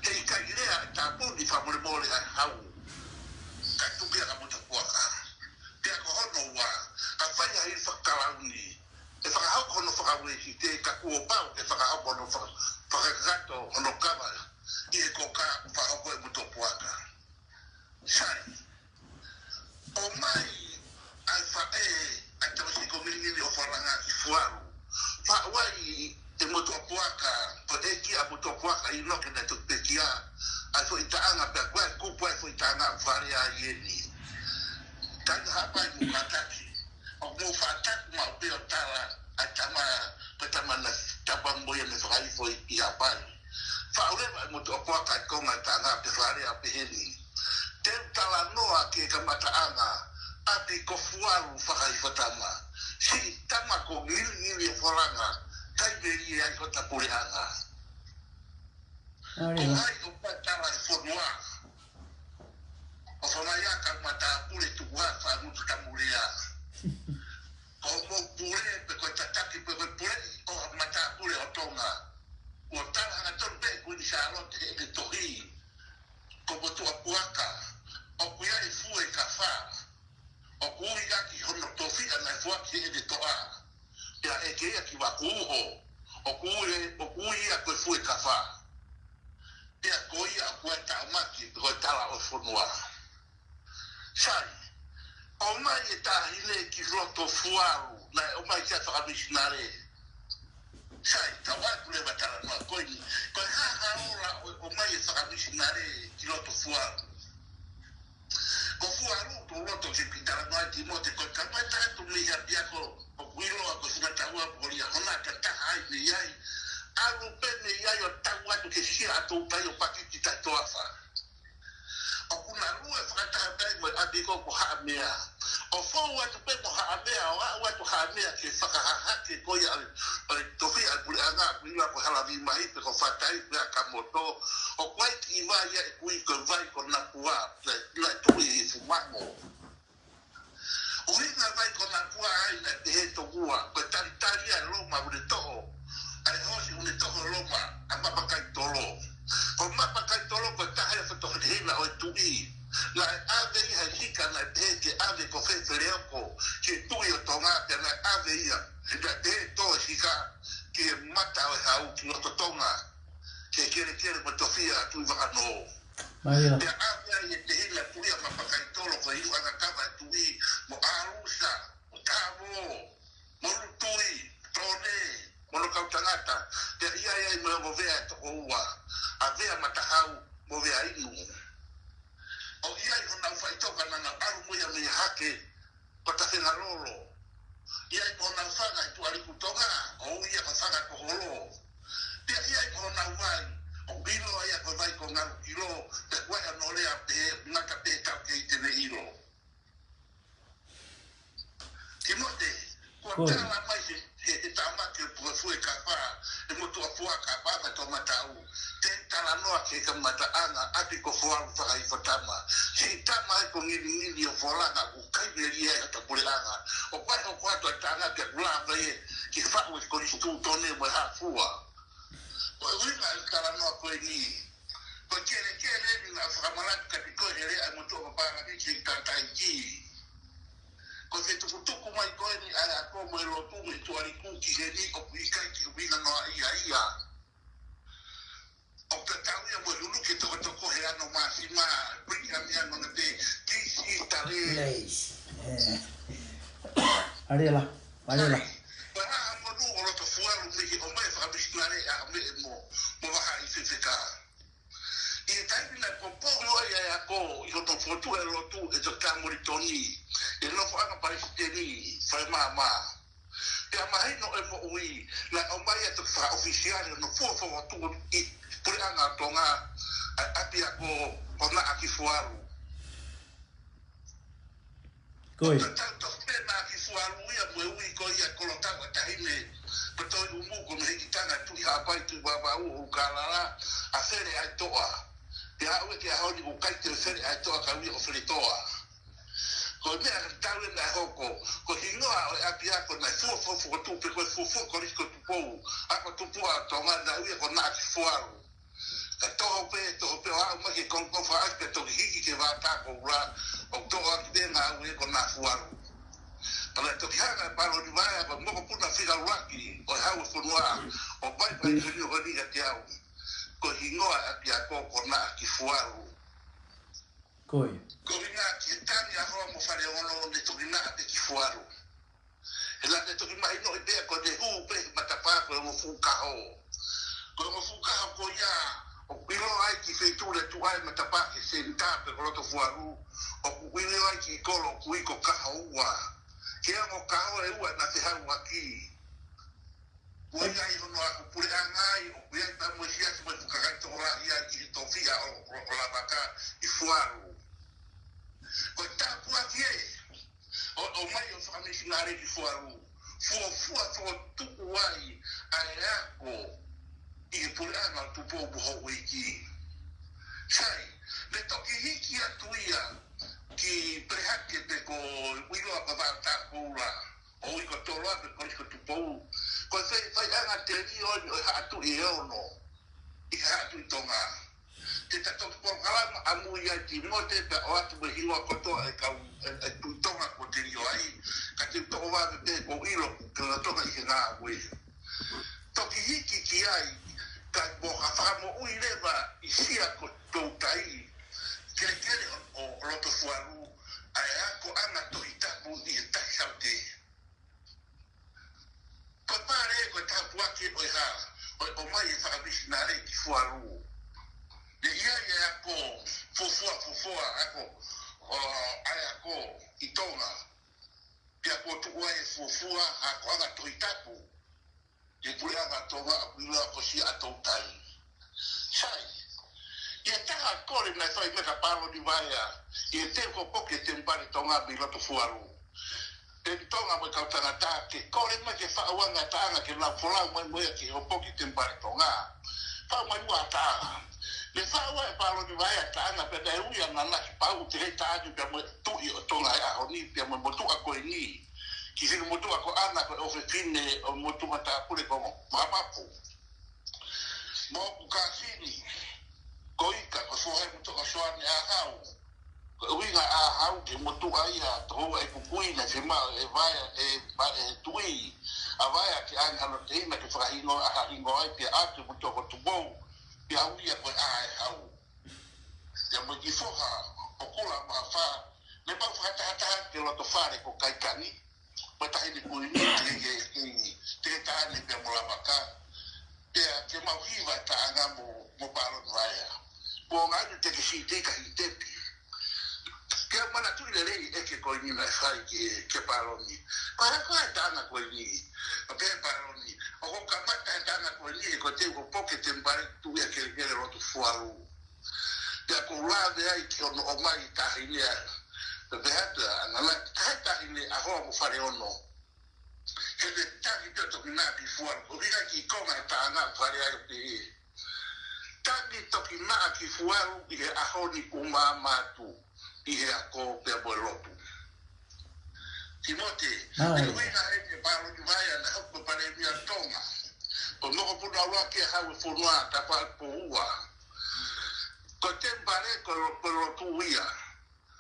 heʻikai lea e tāpuni fakamolemole ʻa e hau. Ka tuku ia kia Motuʻapuaka. Pea ko hono ua, ka fai ha hili fakakalauni, ʻe fakahoko hono fakaueʻi, ka kuo pau ke fakahoko hono faka-, fakakakato hono kava ʻi he koka ʻoku fakahoko ʻe Motuʻapuaka. Sai. ʻOmai ʻa e faʻē ʻa e tamasiʻi ko Ngilingili ʻo Folanga ki Fualu. Faʻu ai ʻe Motuʻapuaka, ko e ʻeiki ʻa Motuʻapuaka ʻInoke naʻe toki pekia, ʻa e foʻi taʻanga pea ko e kupu ʻa e foʻi taʻanga ʻoku fale ai eni. Taina Haʻapai mo kātaki. ʻOku mou faʻa taku maʻu pē ʻo tala ʻa e tama, ko e tama naʻe tapa mo ia naʻe fakaifo ʻi Haʻapai. Faʻu leva ʻe Motuʻapuaka e konga e taʻanga pea fale ʻo pehē ni. Te u talanoa ki he kamataʻanga, ʻapi ko Fualu Fakahifotama. Siʻi tama ko Ngilingili ʻo Folanga, kai melie ai hota puleʻanga. Ko hai ʻoku tala e fonua? ʻO fanaia ka matāpule tuku ha faʻangutu tamulea. Ko hoʻomou pule pe ko e tataki pe ko e puleʻi ʻo ha matāpule ʻo Tonga. Kuo tala hangatonu pē ʻe Kuini Sālote heʻene tohi. Ko Motuʻapuaka, ʻoku ʻi ai e Fuekafa, ʻoku ui ʻaki hono tofiʻa naʻe foaki heʻene toʻa. Pea ʻeke ia ki Vakuuho, ʻoku ui, ʻoku ui ia ko e Fuekafa. Pea ko ia ʻoku ʻi ai e tāmaki, ko e tala ʻo e fonua. Sai, ʻomai e taʻahine ki loto Fualu, naʻe ʻomai ki ai fakamisinale. Sai, tau atu leva talanoa ko eni. Ko e hā ha ola ʻo, ʻomai e fakamisinale ki loto Fualu? Ko Fualu, ʻoku ou loto ke kiʻi talanoa ai Timote, ko e kamata atu mei he ʻapiako ʻoku ʻiloa ko Fungataua, pōlia hona ka taha ai mei ai. ʻAlu pē mei ai ʻo tau atu ki he sia ʻa Toutai ʻo pakiti taʻetoafa. ʻOku na lue fakataha pē ai mo e ʻapiako ko Haʻamea. ʻO fou atu pē mo Haʻamea, ʻo aʻu atu Haʻamea ki he fakahahake ko ia ʻo e, ʻo e tofiʻa ʻa e puleʻanga, ʻoku ʻiloa ko Halavimai pe ko Fatai pe ko Akamoto. ʻOku ʻi ai e kiʻi vai ia ʻe ui ko e vai ko Nakua, naʻe, naʻe tuʻu ʻi Fumango. ʻUhinga e vai ko Nakua ai naʻe pehē tokua, ko e talitali ʻa e Loma ʻoku ne toho, ʻa e hoosi ʻoku ne toho Loma, ʻa Mapakaitolo. Ko Mapakaitolo ko e taha ia e fakatohinohino ʻo e tuʻi. Naʻe ʻave ia he hika naʻe pehē ke ʻave ko Fefeleoko ki he Tuʻi ʻo Tonga, pea naʻe ʻave ia, naʻe pehē tō e hika ki he mata ʻo e hau ki loto Tonga, ki he kelekele mo e tofiʻa ʻa Tuʻivakanō. Mālie. Pea ʻave ai e tehina tuʻi ʻa Mapakaitolo ko e ʻuluʻanga kava e tuʻi mo ʻAlusa, mo Tavo, ke, ko Tafengalolo. ʻI ai ko honau fanga ʻi Tuʻaliku Tonga, ʻoku ui ia ko Fanga Koholo. Pea ʻi ai ko honau vai, ʻoku ʻiloa ia ko e vai ko Ngalu ʻIlo, pea ko e ʻano lea pē, ngata pē tau kei te ne ʻilo. Timote, kuo Ko e. tala mai he, he, he tama ke pue fue kapa, he motuʻa fua kapa ka tō matau. Te talanoa ke kamataʻanga, ʻapi ko Foalu Fakahifotama. He tama e ko Ngilingili ʻo Folanga, ʻoku kai melia e hata puleʻanga. ʻO kai ho kuato e tanga ke kula mai e, ke faʻu e Kolisi Tūtone mo e Hafua. Ko e ʻuhinga e talanoa ko eni. Ko e kelekele ni naʻa fakamalaki ka tiko he lea ʻa e motuʻa papanga ki he tataiki. Ko e fetukutuku mai ko eni ʻa e ako mo e lotu mo e Tuʻaliku ki heni ʻoku ʻikai ke ʻuhinga noa ia ia. ʻOku tatau ia mo e lulu ke tokotoko he ano māsima, bring ʻa mea nona te, this is the last. Place. Eh. Arela, arela. Ko e ʻaho monū ʻo Loto Fualu mei he ʻomai fakamisinale ʻa e meʻe mo, mo vaha i fefeka. ʻI he taimi naʻe poupou ai ʻa e ako ʻi hono fokotuʻu e lotu ʻe Toketā Molitoni, ʻi he nofoʻanga palesiteni, fai māmā. Pea mahino e moʻui, naʻe ʻomai ʻa e toki fakaʻofisiale hono fua fokotuʻu ʻi he puleʻanga ʻo Tonga, ʻa e ʻapiako ko Naʻa ki Fualu. Ko ia. Ka tau toki pē Naʻa ki Fualu ia mo e ui ko ia Kolotau ʻa Tahine, ko Toiʻumu ko Mehikitanga, Tuʻi Haʻapai, Tuʻi Vavaʻu, ʻUlukālala, ʻa Fele ʻa e Toʻa. Pea aʻu ki he ʻaho ni ʻoku ʻikai te Fele ʻa e Toʻa, ka ui ia ko Feletoa. Ko e meʻa ka tau e meʻa hoko, ko e hingoa ʻo e ʻapiako naʻe fua fua fokotuʻu pe ko e fua fua Kolisi ko Tupou, ako tupuʻa ʻo Tonga, naʻe ui ia ko Naʻa ki Fualu. Ka toho pē, toho pē ʻo aʻu mai ki he kongokonga fakaʻasi pea toki hiki ki he vātā ko ula, ʻo toʻo ʻaki pē ngāue ko Naʻa Fualu. Pea naʻe toki hanga ʻe Palonivaea ko e mokopuna fika ʻuluaki ʻo e Hau ʻo e Fonua, ʻo vaivai ko ni ʻo ni ka te au. Ko e hingoa e ʻapiako ko Naʻa ki Fualu. Ko ia. Ko e ʻuhinga ki he tangi ʻa Hoa mo Faleongolongo ne toki naʻa pē ki Fualu. He naʻa ne toki mahinoʻi pē ko e hū pē he matapā ko e ongo fuʻu kaho. Ko e ongo fuʻu kaho ko ia, ʻoku ʻiloa ai ki he feituʻu naʻe tuʻu ai e matapā ki he senitā pe ko Loto Fualu, ʻoku ʻiloa ai ki he kolo ʻoku ui ko Kaho Ua. Ki he ongo kaho ʻe ua naʻe fehauʻaki. Ko ia ʻi hono ako puleʻanga ai, ʻoku ʻi ai pē mo e siasi mo e fuʻu kakai tokolahi ai ki he tofiʻa ʻo, ʻo, ʻo Lavaka ʻi Fualu. Ko e tāpuaki ē, ʻo, ʻomai ʻo e fakamisinale ki Fualu, fuofua fokotuʻu ai ʻa e ako ʻi he puleʻanga ʻo Tupou mo Houʻeiki. Sai, ne toki hiki atu ia ki Pelehake pe ko e ʻiloa ko Vātā ko ula. ʻO ui ko Toloa pe Kolisi ko Tupou. Ko e fai, faiʻanga telio eni ʻo e Haʻa Tuʻi ʻe ono ʻi he Haʻa Tuʻi Tonga. Te ta toki polokalama ʻamui ai Timote pea ʻoatu mo e hingoa kotoa e kau, e, e Tuʻi Tonga kuo telio ai. Ka te u toʻo vave pē ko e ʻilo ko Tonga ʻi he ngāue. Toki hiki ki ai, ka mo ha fakamoʻui leva ʻi Sia ko Toutai, kelekele ʻo, ʻo Loto Fualu, ʻa e akoʻanga Tohi Tapu ʻi he Tahi Saute. Ko e pale ko e tāpuaki ʻo e hā, ʻo e ʻomai e fakamisinale ki Fualu. Ne ʻi ai e ako fuofua, fuofua, ako, ʻo, ʻa e ako ʻi Tonga. Pea kuo tuʻu ai e fuofua akoʻanga Tohi Tapu ʻi he puleʻanga Tonga ʻoku ʻiloa ko Sia ʻa Toutai. Sai, ʻi he taha kole naʻe fai mai kia Palonivaea, ʻi he teu ko poki e Temipale Tonga mei Loto Fualu. Peni Tonga mo e kau tangata, ke kole mai ke faʻu ange ha taʻanga ke nau folau mai mo ia ki he hopoki Temipale Tonga. Faʻu mai muʻa ha taʻanga. Ne faʻu ʻe Palonivaea ha taʻanga pea naʻe ui ʻa Nanasipauʻu Teheitaani pea mo e Tuʻi ʻo Tonga he ʻaho ni pea mo e motuʻa ko eni. Ki he motuʻa ko ʻAna ko e ʻofefine ʻo e motuʻa matāpule ko Makamapu. Mo ʻeku kāsini, ko Ika, ko e foha ʻo e motuʻa ko Soane ʻAhau. Ko e ʻuhinga ʻAhau ki he motuʻa ia, tohua e pukui naʻe fiemaʻu ʻe Vaea, ʻe Vaea, ʻe Tuʻi. ʻA Vaea ke ʻange hano teina ke fakahingoa, ʻa ha hingoa ai pea ʻatu e motuʻa ko Tupou, pea ui ia ko e ʻAhau. Pea mo e kiʻi foha ʻo Kula Mafa, ne pau fakatahataha ki he loto fale ko Kaikani. Mo e taʻahine kuini, Teke, Teke, Teketaane pea mo Lavaka. Pea ke mau hiva e taʻanga mo, mo Palonivaea. Kuo ngāue Teke Sītei ka Hitepi. Ke manatuʻi lelei e ʻeke ko eni naʻe fai ki, ki he pāloni. Ko e hā ko ā e taʻanga ko eni? Pea pehē e pāloni, ʻoku kamata e taʻanga ko eni he ko e teu ko poke temipale tuʻi ʻa Kelekele Lotofualu. Pea ʻoku ou lave ai ki hono ʻomai taʻahine ʻa, pea pehē atu ʻa Ngana, taʻahine ʻa Hoa mo Faleono. He te taki pē ʻo toki naʻa ki Fualu. ʻOku ʻikai ke konga e taʻanga, fale ai ʻo pehē, taki toki naʻa ki Fualu ʻi he ʻaho ni ʻoku maama atu ʻi he ako pea mo e lotu. Timote, ʻAi. ʻOku ʻuhinga eni e pāloni Vaea naʻe hoko ko e Palēmia ʻo Tonga. Ko e mokopuna ʻuluaki ʻa Hau e fonua, Tapuaʻi Poua. Ko e temipale, ko e lo-, ko e lotu ia.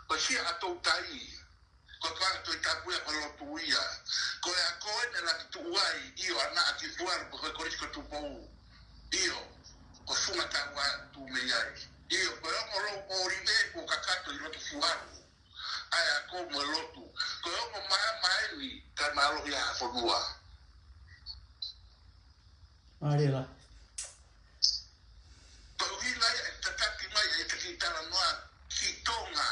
Ko e sia ʻa Toutai. Ko e kau Tohi Tapu ia, ko e lotu ia. Ko e ako eni naʻe laki tuʻu ai, ʻio, ʻa Naʻa ki Fualu, ko e Kolisi ko Tupou. ʻIo, ko Funga Taua tuʻu mei ai. ʻIo, ko e ongo lou ʻōlive kuo kakato ʻi Lotofualu. ʻA e ako mo e lotu. Ko e ongo maama eni, kae mālohi ʻa e fonua. Mālie lahi. Ko e ʻuhinga ia e tataki mai e taki talanoa ki Tonga.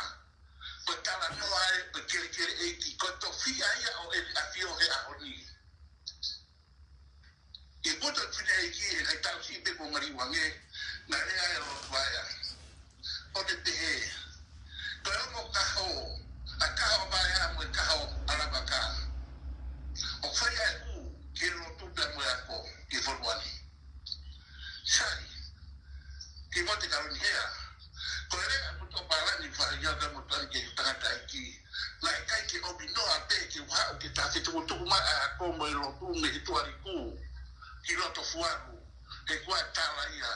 Ko e talanoa ē ʻo e Kelekele ʻEiki. Ko e tofiʻa ia ʻo ʻEne ʻAfio he ʻaho ni. ʻI he puta fineʻeiki he kakai tauhi pē ko Maliu ange, naʻe lea ai ʻa Lotu Vaea. ʻO ne pehē, ko e ongo kaho, ʻa e kaho ʻa Vaea mo e kaho ʻa Lavaka. ʻOku fai ai e hū ki he lotu pea mo e ako ʻi he fonua ni. Sai, Timote Kalonihea, ko e lea ʻa e motuʻa pālani faʻahinga ka motuʻa ni ke tangata ʻEiki. Naʻe ʻikai ke ʻominoa pē ke u haʻu ke ta fetukutuku mai ʻa e ako mo e lotu mei he Tuʻa Liku ki Lotofualu, he ko e tala ia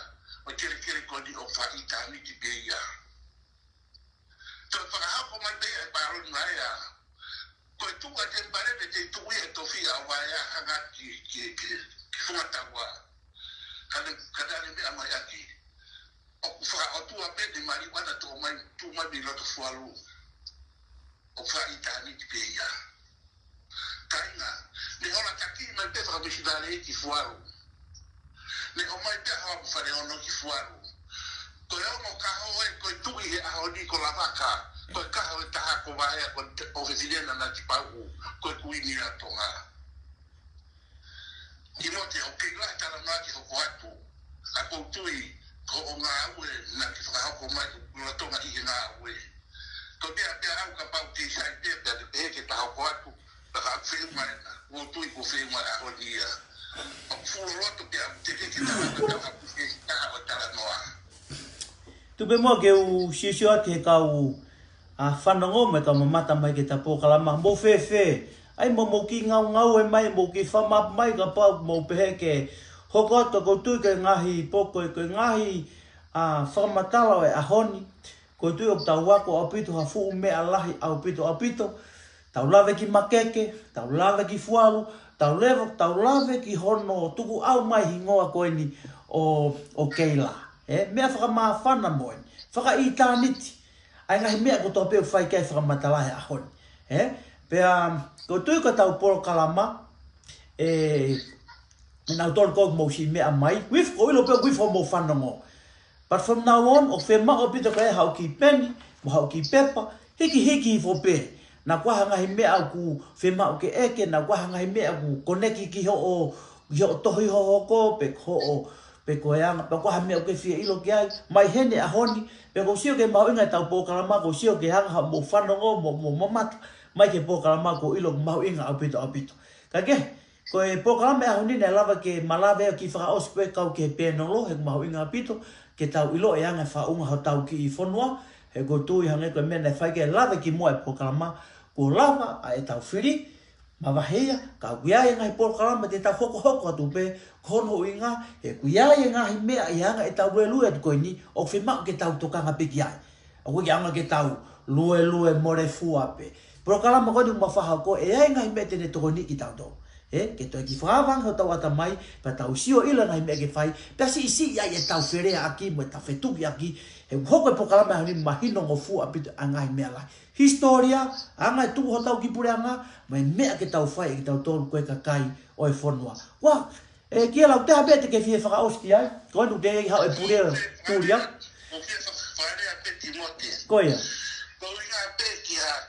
ʻo e Kelekele ko eni ʻoku faʻa ʻitāniti pē ia. Toe fakahoko mai pē ia ʻe he pāloni Vaea. Ko e tuʻu ʻa e temipale pē te tuʻu ia e tofiʻa ʻo Vaea hanga ki, ki, ki, ki Funga Taua. Ka ne, ka ne meʻa mai ʻaki. ʻOku fakaʻotua pē ʻene marijuana tuʻu mai, tuʻu mai mei Lotofualu. ʻOku faʻa ʻitāniti pē ia. Kāinga, ne hola taki mai pē fakamisinale ki Fualu. Ne ʻomai pē ʻa Hoa mo Faleono ki Fualu. Ko e ongo kaho ē, ko e tuʻi he ʻaho ni ko Lavaka, ko e kaho ʻe taha ko Vaea, ko e te-, ʻofefine ʻa Natipauʻu, ko e Kuini ʻa Tonga. Timote, ʻoku kei lahi talanoa ke hoko atu. Ka ʻoku ou tui, ko hoʻo ngāue naʻa ke fakahoko mai ʻoku lolotonga ʻi he ngāue. Ko e meʻa pē au kapau ʻoku kei sai pē, pea ke pehē ke ta hoko atu, pea ka ʻoku feʻunga ena, ʻoku ou tui ʻoku feʻunga e ʻaho ni ia. ʻOku fuʻu loloto pē au, te ke ke tala, tala, ke taha ʻo talanoa. Tuku pē muʻa ke u siosio atu he kau ʻa fanongo mo e kau mamata mai ki heʻeta polokalama, mou fēfē? ʻAi mo mou kiʻi ngaungaue mai, mou kiʻi famapu mai kapau mou pehē ke hoko atu, ʻoku ou tui ko e ngaahi poko, ko e ngaahi, ʻa, fakamatala ʻo e ʻaho ni. ʻOku ou tui ʻoku tau ako ʻaupito ha fuʻu meʻa lahi ʻaupito, ʻaupito. Tau lave ki Makeke, tau lave ki Fualu, tau lave, tau lave ki hono tukuʻau mai hingoa ko eni ʻo, ʻo Keila. Ē, meʻa fakamāfana mo eni. Fakaʻitāniti. ʻA e ngaahi meʻa kotoa pē ʻoku fai ki ai e fakamatala he ʻaho ni. Ē? Pea, ʻoku ou tui ko ʻetau polokalama, ē, ʻe nautolu ko ē ʻoku mou siʻi meʻa mai, ʻoku ou ʻilo pē ʻoku ʻi ai hoʻomou fanongo. But from now on, ʻoku fiemaʻu ʻaupito ke ʻi ai haʻo kiʻi peni, mo haʻo kiʻi pepa, hikihiki hifo pē. Naʻa ʻoku ʻi ai ha ngaahi meʻa ʻoku fiemaʻu ke ʻeke, naʻa ʻoku ʻi ai ha ngaahi meʻa ʻoku koneki ki hoʻo, ki hoʻo tohi hohoko, pe ko hoʻo, pe ko e anga, pe ko e hā e meʻa ʻoku ke fie ʻilo ki ai, mai heni he ʻaho ni, pea ʻoku ou sio ki he mahuʻinga ʻetau polokalama, ʻoku ou sio ki he anga hoʻomou fanongo mo, mo mamata mai ki he polokalama, ʻoku ou ʻilo ʻoku mahuʻinga ʻaupito, ʻaupito. Ka ke, ko e polokalama ʻo e ʻaho ni naʻe lava ke ma lave ʻo kiʻi fakaʻosi pē kau ki he pēnolo, he ʻoku mahuʻinga ʻaupito ke tau ʻilo e anga e faʻunga hotau kiʻi fonua, he ʻoku ou tui hangē ko e meʻa naʻe fai ke lave ki muʻa e polokalama, kuo lava ʻa ʻetau fili, mavahe ia, ka ʻoku ʻi ai e ngaahi polokalama te tau hokohoko atu pē, ko hono ʻuhinga, he ʻoku ʻi ai e ngaahi meʻa ʻi he anga ʻetau luelue atu ko eni, ʻoku fiemaʻu ke tau tokanga pē ki ai. ʻOku ʻikai ke ʻaonga ke tau luelue mole fua pē. Polokalama ko eni ʻoku ma fakahoko, ʻe ʻi ai e ngaahi meʻa te ne tokoniʻi kitautolu. Ē, ke toe kiʻi fakaava ange hotau ʻatamai, pea tau sio ʻilo e ngaahi meʻa ke fai, pea siʻisiʻi ai ʻetau feleʻaki mo ʻetau fetukiʻaki, he ʻoku hoko e polokalama he ʻaho ni mahino ngofua ʻaupito ʻa e ngaahi meʻa lahi. Hisitōlia, anga e tuʻu hotau kiʻi puleʻanga, mo e meʻa ke tau fai ʻe kitautolu ko e kakai ʻo e fonua. Ua, ē, kia Lautehā pē te ke fie fakaʻosi ki ai, ko eni ʻoku ʻi ai haʻo e pule tuli au. Ko ia. Ko e ʻuhinga pē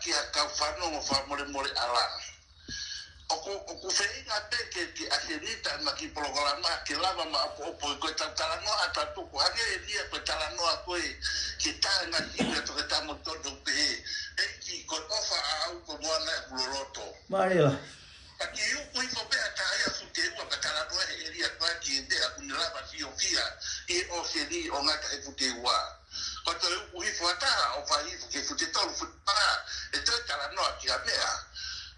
ki ha kau fanongo fakamolemole ʻalā. ʻOku, ʻoku feinga pē ke, ke ʻasi eni ʻetau kiʻi polokalama ke lava maʻopoʻopo ʻi ko ʻetau talanoa ʻa tautolu ko hangē eni ia ko e talanoa ko ē ke tae ngaahi ʻi he toke tamo tono pē. ʻEiki ko e ʻofa ʻaʻau ko moana ʻeku loloto. Mālie lā. Ka kiʻi uku hifo pē ʻa taha ia fute ua ka talanoa he ʻēlia ko ē ki he meʻa ʻoku ne lava fiofia ʻi he ʻōseni ʻo ngata he fute ua. Ko e toe uku hifo ʻa taha ʻo fai hifo ki he fute tolu, fute pā, ʻe toe talanoa ki ha meʻa.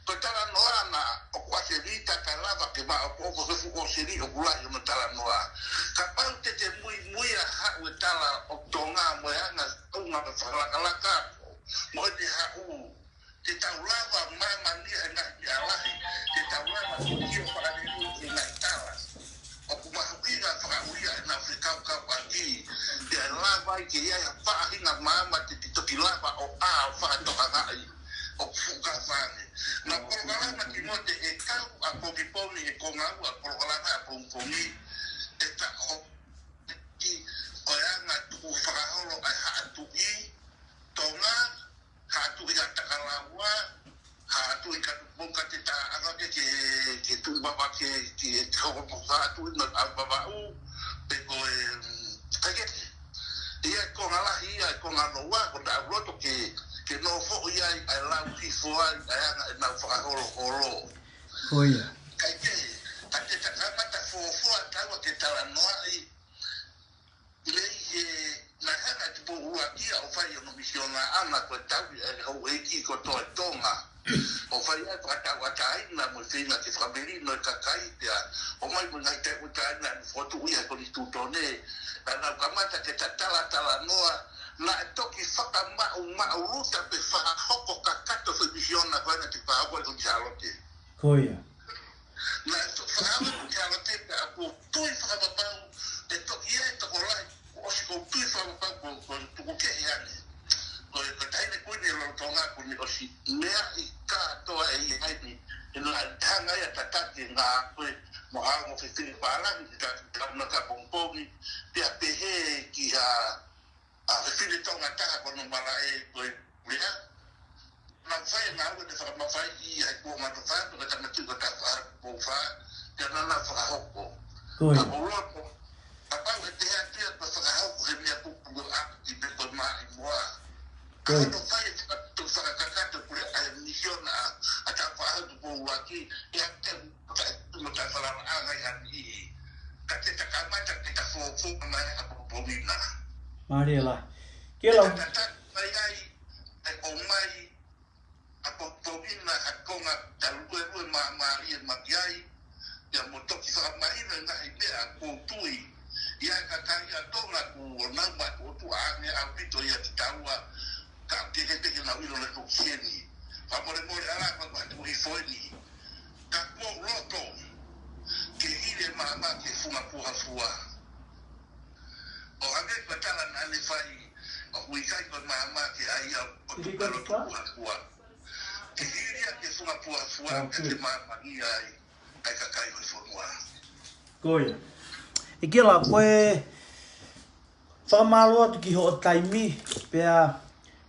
Ko e talanoa na ʻoku ʻasi eni ia ka lava ke maʻopoʻopo he fuʻu ʻōseni ʻoku lahi hono talanoa. Kapau te te muimui ʻa haʻu e tala ʻo Tonga mo e anga ʻo e ngaahi fakalakalaka mo ʻene haʻu, te tau lava māmani he ngaahi meʻa lahi, te tau lava ke ʻio fakalelei he ngaahi tala ʻoku mahuʻinga fakaʻulia ʻenau fekaukauʻaki, pea lava ai ke ʻi ai ha faʻahinga maama te te toki lava ʻo ʻā ʻo fakatokangaʻi ʻoku fuʻu kafa ange. Ngaahi polokalama ki mo te e kau ʻapongipongi he konga ua polokalama ʻapongipongi, ʻe taʻo ki ʻo e anga tukufakaholo ʻa e Haʻa Tuʻi Tonga, Haʻa Tuʻi ʻa Takalaua, Haʻa Tuʻi Katuponga te ta anga ke, ke, ke tuʻu vava ke, ke, ke hoko ko Haʻa Tuʻi na ʻa Vavaʻu, pe ko e, mm, ka ke, ia ko ngalahi, ia ko nganoa, ko ta loto ke, ke nofo ia ʻi ai lau hifo ai, ʻa e anga ʻenau fakaholoholo. Ko ia. Ka ke, ka te ta kamata fōfō ʻa taua ke talanoaʻi, Lei he, naʻe hanga ʻe Tupou ʻUluaki ia ʻo fai hono misiona ʻana ko e tauhi ʻa e houʻeiki kotoa ʻi Tonga. ʻO fai ai fakatauʻatāina mo e feinga ke fakamelino e kakai pea ʻomai mo e ngaahi tauʻatāina ʻa e fokotuʻu ia he konititūtone. Naʻa nau kamata ke tatalatalanoa, naʻe toki fakamaʻumaʻuluta pe fakahoko kakato e foʻi misiona ko ena te fakahoko ʻi Kuini Sālote. Ko ia. Naʻe toki fakahoko ʻi Kuini Sālote pea ʻoku ou tui fakapapau ʻe toki ʻi ai e tokolahi kuo ʻosi, ʻoku ou tui fakapapau kuo, kuo tuku kehe ange. Ko e, ko e taʻahine kuini lolotonga kuo ne ʻosi meaʻi kātoa ʻe ia ai ni, ʻi he naʻe hanga ia ʻo tataki e ngāue mo ha ongo fefine pālangi ki he taʻu na ka pongipongi, pea pehē ki ha ʻa e fefine Tonga taha ko hono malaʻe ko e Pulea. Naʻa nau fai e ngāue ʻo fakamafaiʻi ʻa e kuonga ʻo e fā, ko e tangata ko Tafaʻaki Poufa, pea naʻa nau fakahoko. Ko ia. Ka ʻoku ou loto, kapau ʻe pehē atu ia ko e fakahoko he meʻa kupu ko ʻaki pe ko e maʻimoa. Ko ia. Ka hono fai e faka-, to fakakakato pule ʻa e misiona ʻa, ʻa Tafaʻaki Poufa ki, ia te mo ta falala ʻa ngai hani. Ka te ta kamata ke ta fōfō mai ʻapongipongi na. Mālie lā. Ke lau. Te ta tataki mai ai, ʻe ʻomai ʻapongipongi na ha konga ta luelue māmālie mai ai, ia mo toki fakamahino e ngaahi meʻa ʻoku ou tui. ʻI ai e kakai ʻa Tonga kuo nau matuʻotuʻa ange ʻaupito ʻiate taua, ka ʻoku teʻeki ke nau ʻilo naʻe toki heni. Fakamolemole ʻalā, fakamolemole hifo eni. Ka ʻoku ou loto ke hili e maama ki he funga puha fua. ʻO hangē ko e tala naʻa ne fai, ʻoku ʻikai ko e maama ke ʻai au ʻo tuku alo tuku hafua. Ke hili ia ki he funga puha fua, ka ke māmangia ai ʻa e kakai ʻo e fonua. Ko ia. ʻIkai lā ko e fakamālō atu ki hoʻo taimi, pea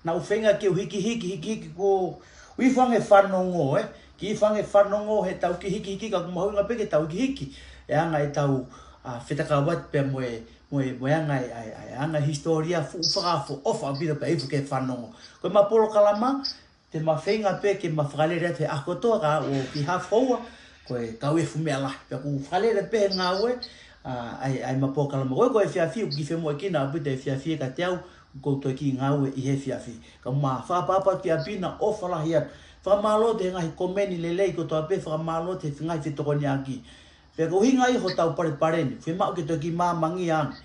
naʻa ku feinga ke u hikihiki, hikihiki ko u hifo ange fanongo, ē? Ke hifo ange fanongo heʻetau kiʻi hikihiki ka ʻoku mahuʻinga pē ke tau hikihiki. ʻE anga ʻetau, ʻa, fetakauʻaki pea mo e, mo e, mo e anga e, ʻa e, ʻa e anga e hisitōlia fuʻu fakaʻofoʻofa ʻaupito pea hifo ke fanongo. Ko e ma polokalama, te ma feinga pē ke ma fakalele atu he ʻaho kotoa ka ʻoku ou kiʻi haafe houa, ko e kau e fuʻu meʻa lahi. Pea ʻoku ou fakalele pē he ngāue, ʻa, ʻa e, ʻa e ma polokalama. Ko e, ko e efiafi, ʻoku kiʻi femoʻuekina ʻaupito e efiafi kiate au, ʻoku ou toe kiʻi ngāue ʻi he efiafi. Ka ma fakaʻapaʻapa ki ʻapi na ʻofa lahi atu. Fakamālō atu he ngaahi komeni lelei kotoa pē, fakamālō atu he ngaahi fetokoniʻaki. Pea ko e ʻuhinga ia hotau palepale ni, fiemaʻu ke toe kiʻi māmangia ange.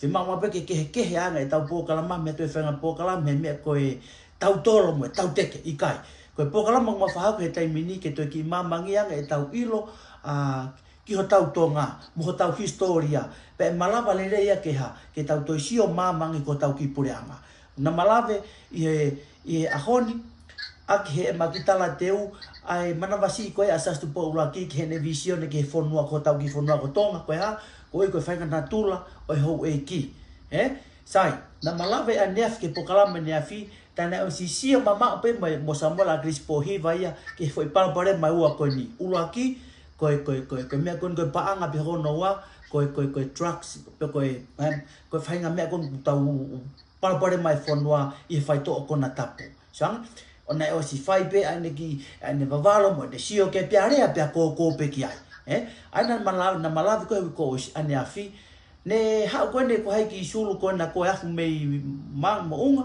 Fiemaʻu maʻu pē ke kehekehe ange ʻetau polokalama mei he toe faʻahinga polokalama he meʻa ko e tautolo mo e tauteke, ʻikai. Ko e polokalama ʻoku ma fakahoko he taimi ni ke toe kiʻi māmangia ange ʻetau ʻilo, ʻa, ki hotau Tonga, mo hotau hisitōlia. Pea ʻe malava lelei ia ke hā, ke tau toe sio māmangi ki hotau kiʻi puleʻanga. Naʻa ma lave ʻi he, ʻi he ʻaho ni, ʻaki heʻema kiʻi talateu, ʻa e manavasiʻi ko ē ʻa Siaosi Tupou ʻUluaki ki heʻene vīsione ki he fonua ko hotau kiʻi fonua ko Tonga, ko e hā, ko e, ko e faʻahinga natula ʻo e houʻeiki. Ē? Sai, naʻa ma lave ʻaneafi ki he polokalama ʻaneafi, Naʻá ne ʻosi sio mamaʻo pē mo, mo Samuela ʻAkilisi Pōhiva ia ki he foʻi palopalema ʻe ua ko eni. ʻUluaki, ko e, ko e, ko e, ko e meʻa ko eni ko e paʻanga pea ko hono ua, ko e, ko e, ko e drugs, pe ko e, em, ko e faʻahinga meʻa ko eni ʻoku tau palopalema e fonua ʻi he faitoʻo konatapu. Sai ange, ʻo naʻe ʻosi fai pē ʻa ʻene kiʻi, ʻa ʻene vavalo mo ʻene sio ki ai pea lea pea kōkō pē ki ai. Ē? ʻA ia naʻá ma lave, naʻá ma lave ko ē he uike kuo ʻosi ʻaneafi, ne haʻu ko eni ko hai ki sulu ko ena ko e afu mei ma-, moʻunga,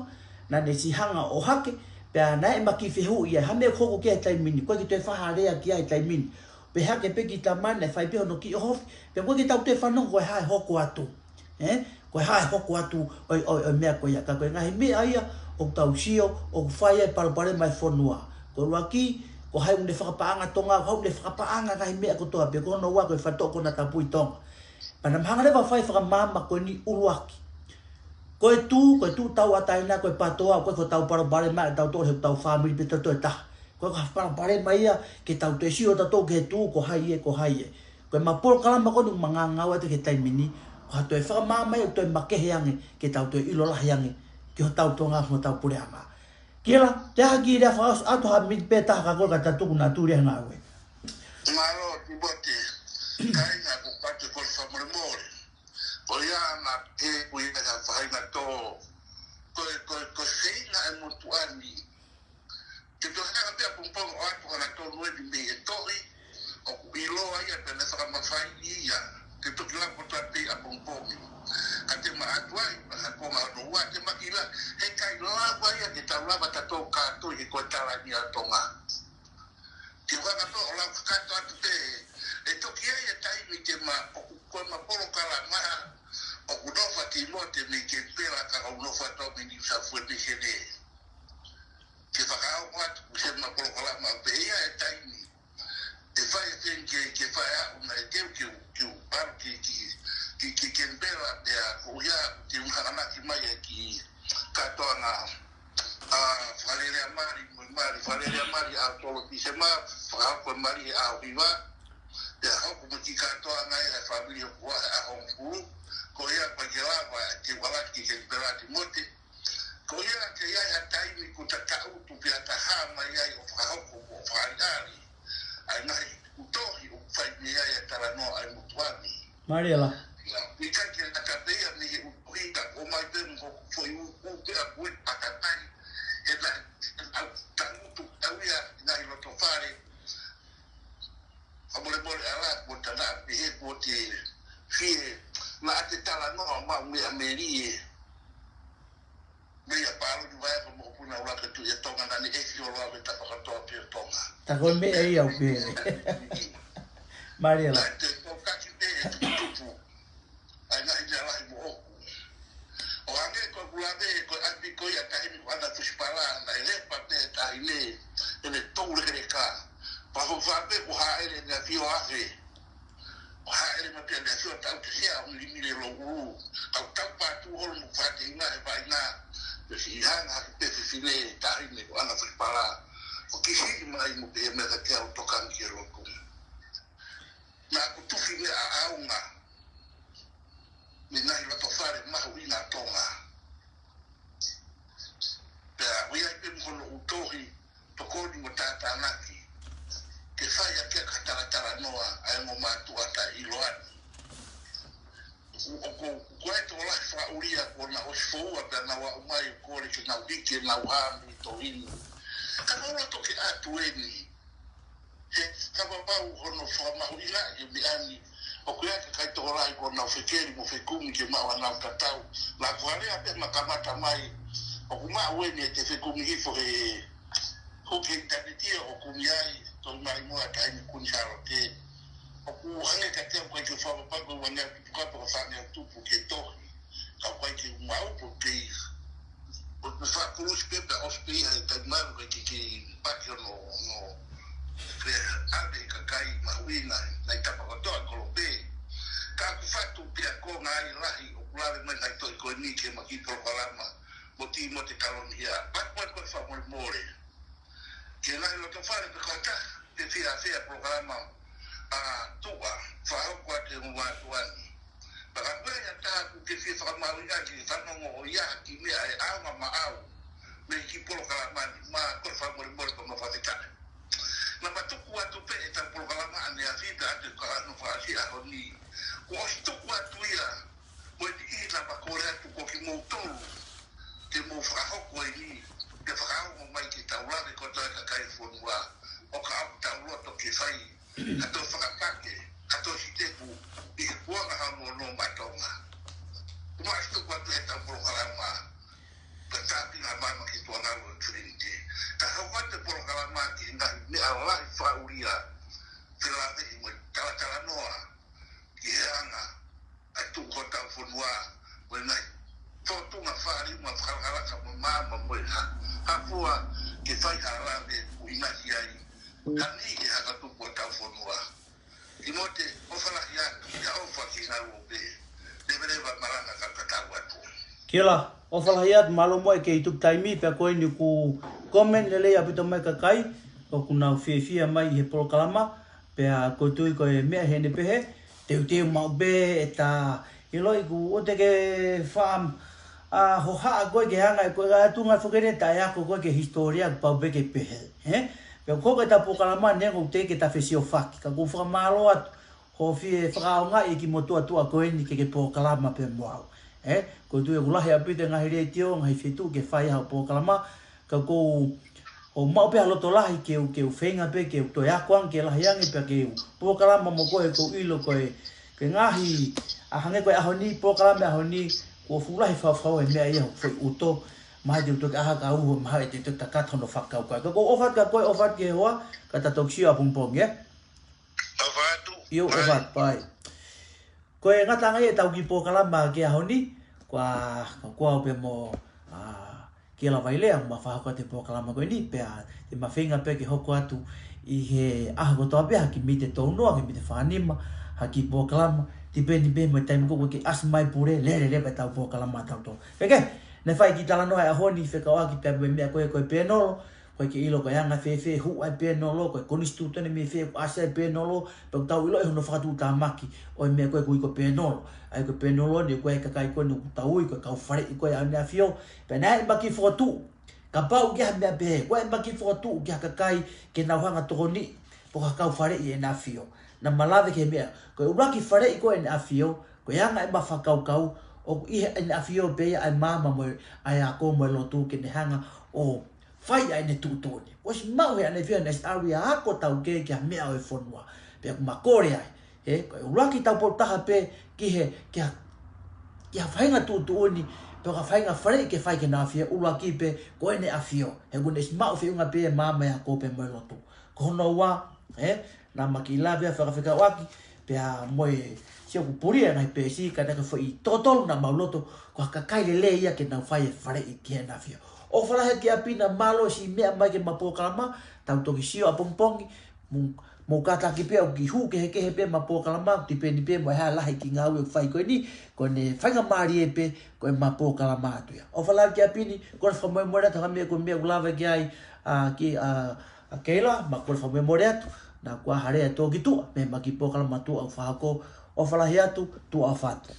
naʻá ne ʻosi hanga ʻo ʻohake, pea naʻe ma kiʻi fehuʻi ia, hā e meʻa ʻoku hoko ki ai he taimi ni, ko e kiʻi toe fai ha lea ki ai he taimi ni. Pea hake pē ki tamai naʻe fai pē hono kiʻi ʻohofi, pea ko e kiʻi tau toe fanongo ko e hā e hoko atu. Ē? Ko e hā e hoko atu ʻo e, ʻo e, ʻo e meʻa ko ia, ka ko e ngaahi meʻa ia ʻoku tau sio, ʻoku fai ai e palopalema e fonua. Ko e ʻuluaki, ko hai ʻoku ne fakapaʻanga Tonga, ko hai ʻoku ne fakapaʻanga ngaahi meʻa kotoa pē, ko hono ua ko e faitoʻo konatapu ʻi Tonga. Pea naʻá ma hanga leva ʻo fai e fakamaama ko eni ʻuluaki. Ko e tuʻu, ko e tuʻu tauʻatāina, ko e PTOA, ko e ko ʻetau palopalema ʻe tautolu he ʻetau fāmili pē tautolu ʻe taha. Ko e ko ha palopalema ia ke tau toe sio tautolu ki he tuʻu, ko hai ē, ko hai ē. Ko e ma polokalama ko eni ʻoku ma ngāngau atu ki he taimi ni, ko ha toe fakamaama ia ʻoku toe makehe ange, ke tau toe ʻilo lahi ange ki hotau Tonga mo hotau puleʻanga. Kila, te u hiki leva ʻo fakaʻosi atu ha miniti pē ʻe taha ka ko e ka ta tuku naʻa tuli ʻa e ngāue. Mālō, Timote, kāinga, ko e patu ko e fakamolemole. Ko ia naʻe ʻi ai ha faʻahinga tō. Ko e, ko e, ko e feinga e motuʻa ni ke toe hanga pē ʻapongipongi ʻo ʻoatu hangatonu eni mei he tohi, ʻoku ʻiloa ia pea ne fakamafaiʻi ia ke toki lava ʻo toe pē ʻapongipongi. Ka te ma ʻatu ai, pea ko e konga hono ua, te ma kila, heʻikai lava ia ke tau lava tautolu kātoa he ko e tala ni ʻa Tonga. Ke hanga ʻo lau kakato atu pē, ʻe toki ʻi ai e taimi te ma, ʻoku, ko e ma polokalama, ʻoku nofo ʻa Timote mei Kenipela ka ʻoku ou nofo atu au mei New South Wales mei Senē. Ke fakaongo atu ki he ma polokalama pē ia e taimi. Te fai e teni ke, ke fai aʻu naʻe teu ke u, ke u palu ki, ki, ki, ki Kenipela pea ko ia te u hanganaki mai e kiʻi kātoanga, ʻa, fakalelea mali, mo e mali, fakalelea mali ʻaho tolu ʻo Tīsema, fakahoko e mali he ʻaho hiva, pea hoko mo e kiʻi kātoanga ʻa e fāmili ʻoku ʻi ai ʻa Hongpulu, ko ia pea ke lava, te u ʻalu ki Kenipela Timote, Ko ia ke ʻi ai ha taimi ʻoku ta taʻutu pea ta hā mai ai ʻo fakahoko mo fakaʻaliʻali ʻa e ngaahi kutohi ʻoku fai mei ai ʻa e talanoa ʻa e motuʻa ni. Mālie lā. ʻIkai ke ta ka pē ia mei he ʻutohi ka ko mai pē mo ko foʻi ʻuʻu pē ʻa kuo ʻi ai pakatai. He naʻe ʻau taʻutu ʻau ia ngaahi loto fale. Fakamolemole ʻalā kuo ta naʻa pehē kuo te fie naʻa te talanoa maʻu meʻa melie. Meia Pāloni Vaea ko Mokopuna ʻUluaki Tuʻi ʻa Tonga naʻa ne ʻefi ʻo loa ʻa e tapa kotoa pē ʻo Tonga. Ta ko e meʻa ia ʻoku pehē. Mālie lā. Naʻa te tokaki pē ʻe tuputupu ʻa e ngaahi meʻa lahi moʻoku. ʻO hangē ko ʻeku lave ko e ʻapi ko ia taʻahine ko ʻAna Tusipala naʻe lepa pē taʻahine ʻene toulekeleka. Pea ko e fā pē ko Haʻele ʻEne ʻAfio ʻAve. ʻO Haʻele Mapianeafio tau te sea ʻo milimili e louʻulu. Kau tau pātū holo mo fāteʻi ngā he vaʻinga. Pea siʻi hanga hake pē fefine taʻahine ko ʻAna Tusipala. ʻO kisiʻi mai mo pehē mai kiate au tokanga ki he lotu. Naʻa ku tufi meʻa ʻaonga. Mei he ngaahi loto fale mahuʻinga ʻa Tonga. Pea ʻoku ʻi ai pē mo hono ʻutohi, tokoni mo tātānaki. Ke fai ʻaki ʻa e talatalanoa ʻa e ongo mātuʻa taʻeʻiloa ni. ʻOku, ʻoku, ʻoku ʻi ai e tokolahi fakaʻulia kuo nau ʻosi foua pea nau aʻu mai ʻo kole ke nau hiki ʻenau hā mei he tohi ni. Ka ʻoku ou loto ke ʻatu eni. He fakapapau hono fakamahuʻingaʻi e meʻa ni, ʻoku ʻi ai e kakai tokolahi kuo nau fekeli mo fekumi ke maʻu haʻanau tatau. Naʻa ku lea pē ʻi he kamata mai, ʻoku maʻu eni ʻete fekumi hifo he huki ʻinitaneti ʻo kumi ai, Toimai mo e taʻahine Kuini Sālote. ʻOku hangē kiate au ʻoku ʻikai ke fakapapau ko e ua ngeau tupu kapa ka fā ngeau tupu ke tohi. Ka ʻoku ʻikai ke u maʻu pe ʻoku kei, ʻoku fakakolosi pē pea ʻosi pē ia he taimi ʻoku ʻikai ke kei paki hono, hono, pea ʻave e kakai mahuʻinga, ngaahi tapa kotoa kolope. Ka ʻoku fatu pea ko e ngaahi lahi ʻoku lave mai ngaahi tohi ko eni ke ma kiʻi polokalama mo Timote Kalonia. Patu mai ko e fakamolemole. Ke ngaahi loto fale pe ko e hā, pe fēfē e polokalama, ʻa, tuʻa, fakahoko atu he ongo mātuʻa ni. Pea ka ko e hā ʻoku ke fie fakamahuʻingaʻi ke fanongo ʻo ʻi ai ha kiʻi meʻa ʻe ʻaonga maʻau. mei he kiʻi polokalama ni, ma ko e fakamolemole pea mo e fakafetaʻi. Naʻa ma tuku atu pē ʻetau polokalama ʻaneafi pea ʻoatu e kau ʻaho ni, fakaʻasi ʻaho ni. Kuo ʻosi tuku atu ia, mo e niʻihi naʻa ma kole atu ko kimoutolu ke mou fakahoko eni, ke fakaongo mai ke tau lave kotoa e kakai e fonua, ʻo ka ʻoku tau loto ke fai ha toe fakapake, ha toe sitepu ʻi he kuonga hono ono maʻa Tonga. Kuo ma ʻosi tuku atu ʻetau polokalama, pea tāpinga mai ma ki tuʻa ngalo e Trinity. Ka hoko atu e polokalama ki he ngaahi meʻa lahi fakaʻulia, felāveʻi mo e talatalanoa ki he anga ʻa e tuʻu hotau fonua, mo e ngaahi tōtunga fāliunga fakalakalaka mo maama mo e hā, hā fua ke fai ha lave ʻuhinga ki ai. Ka ni ke haka tupu hotau fonua. Timote, ʻofa lahi atu, ia ʻofa ki ngalo pē. Leveleva malanga ka ka tau atu. Kila, ʻofa lahi atu, mālō mo e kei tuku taimi, pea ko eni kuo comment lelei ʻaupito mai e kakai, ʻoku nau fiefia mai ʻi he polokalama, pea ʻoku ou tui ko e meʻa heni pehē, teuteu maʻu pē ʻeta ʻiloʻi kuo ʻoua te ke fam-, ʻa, hohaʻa koe ke hanga ʻe koe ʻa e tuʻunga foki eni ʻeta ʻe ako koe ki he hisitōlia kuo pau pē ke pehē, hē? Pea ko ʻeta polokalama ni ʻoku teʻeki ke ta fesiofaki, ka ʻoku ou fakamālō atu, hoʻo fie fakaʻaongaʻi e kiʻi motuʻa tuʻa ko eni ke ke polokalama pē mo au. Hē? ʻOku ou tui ʻoku lahi ʻaupito e ngaahi letiō, ngaahi feituʻu ke fai ai haʻo polokalama, ka ʻoku ou ʻo maʻu pē ha loto lahi ke u, ke u feinga pē, ke u toe ako ange, ke lahi ange, pea ke u polokalama mo koe, ʻoku ou ʻilo ko e, ko e ngaahi, ʻa hangē ko e ʻaho ni, polokalama ʻaho ni, kuo fuʻu lahi faufau e meʻa ia ʻoku foʻi ʻuto, mahalo te u toki ʻā hake au, mahalo ʻe te u toki kakato hono fakakaukau. Ka ʻoku ou ʻofa atu kia koe, ʻofa atu ki he hoa, ka ta toki sio ʻapongipongi, ē? ʻOfa atu. ʻIo, ʻofa atu, bye. Ko e ngataʻanga ia ʻetau kiʻi polokalama ki he ʻaho ni, ko au, ko au pē mo, ʻa, Kila Vailea, ma fakahoko atu e polokalama ko eni, pea te ma feinga pē ke hoko atu ʻi he ʻaho kotoa pē ha kiʻi miniti ʻe tolu noa, kiʻi miniti ʻe fānima, ha kiʻi polokalama, tipeni pē mo e taimi ko ē ke ʻasi mai e pule, lele leva ʻetau polokalama ʻatautolu. Pea ke, naʻe fai e kiʻi talanoa he ʻaho ni fekauʻaki pea mo e meʻa ko ē ko e pēnolo, ko e ke ʻilo ko e anga fēfē hū ʻa e pēnolo, ko e konisitūtone mei fē ʻoku ʻasi ai e pēnolo, pea ʻoku tau ʻiloʻi hono fakatuʻutāmaki ʻo e meʻa ko ē ʻoku ui ko e pēnolo. ʻA ia ko e pēnolo ni ko e kakai ko ē ʻoku tau ui ko e kau faleʻi ko ē ʻa ʻEne ʻAfio, pea naʻe ʻi ai e ʻema kiʻi fokotuʻu. Kapau ʻoku ʻi ai ha meʻa pehē, ko e ʻema kiʻi fokotuʻu ki ha kakai ke nau hanga ʻo tokoniʻi, pe ko ha kau faleʻi ʻa ʻEne ʻAfio. Naʻa ma lave ki he meʻa, ko e ʻuluaki faleʻi ko ē ʻa ʻEne ʻAfio, ko e anga ʻema fakakaukau, ʻoku ʻi he ʻEne ʻAfio pē ia ʻa e maama mo e, ʻa e ako mo e lotu ke ne hanga ʻo fai ʻa ʻene tuʻutuʻuni. ʻOsi maʻu he ʻEne ʻAfio ʻene ʻasi ʻalu ia ʻo ako taukei ki ha meʻa ʻo e fonua. Pea ʻoku ma kole ai. He, ko e ʻuluaki taupotu taha pē ki he, ki ha, ki ha faʻahinga tuʻutuʻuni, pe ko ha faʻahinga faleʻi ke fai ki he ʻEne ʻAfio, ʻuluaki pē ko ʻEne ʻAfio. He ʻoku ne ʻosi maʻu feʻunga pē e maama, e ako pea mo e lotu. Ko hono ua, he, naʻa ma kiʻi lave ʻa e fakafekauʻaki, pea mo e sio kuo puli ʻa e ngaahi peesi, ka naʻe ʻikai ke foʻi totolu naʻa mau loto, ko ha kakai lelei ia ke nau fai e faleʻi ki he ʻEne ʻAfio. ʻOfa lahi atu ki ʻapi, naʻa mālō e siʻi meʻa mai ki heʻema polokalama, tau toki sio ʻapongipongi, mou, mou kātaki pē ʻoku kiʻi hū kehekehe pē ʻema polokalama, ʻoku tipeni pē mo e hā e lahi e kiʻi ngāue ʻoku fai ko eni, ko ʻene faingamālie pē, ko ʻema polokalama atu ia. ʻOfa lahi atu ki ʻapi ni, kole fakamolemole atu ha meʻa ko e meʻa ʻoku lave ki ai, ʻa, ki, ʻa, ʻa Keila, ma kole fakamolemole atu, naʻa ku ʻā hale atu ki tuʻa, mei heʻema kiʻi polokalama tuʻa ʻoku fakahoko, ʻofa lahi atu, tuʻa ʻofa atu.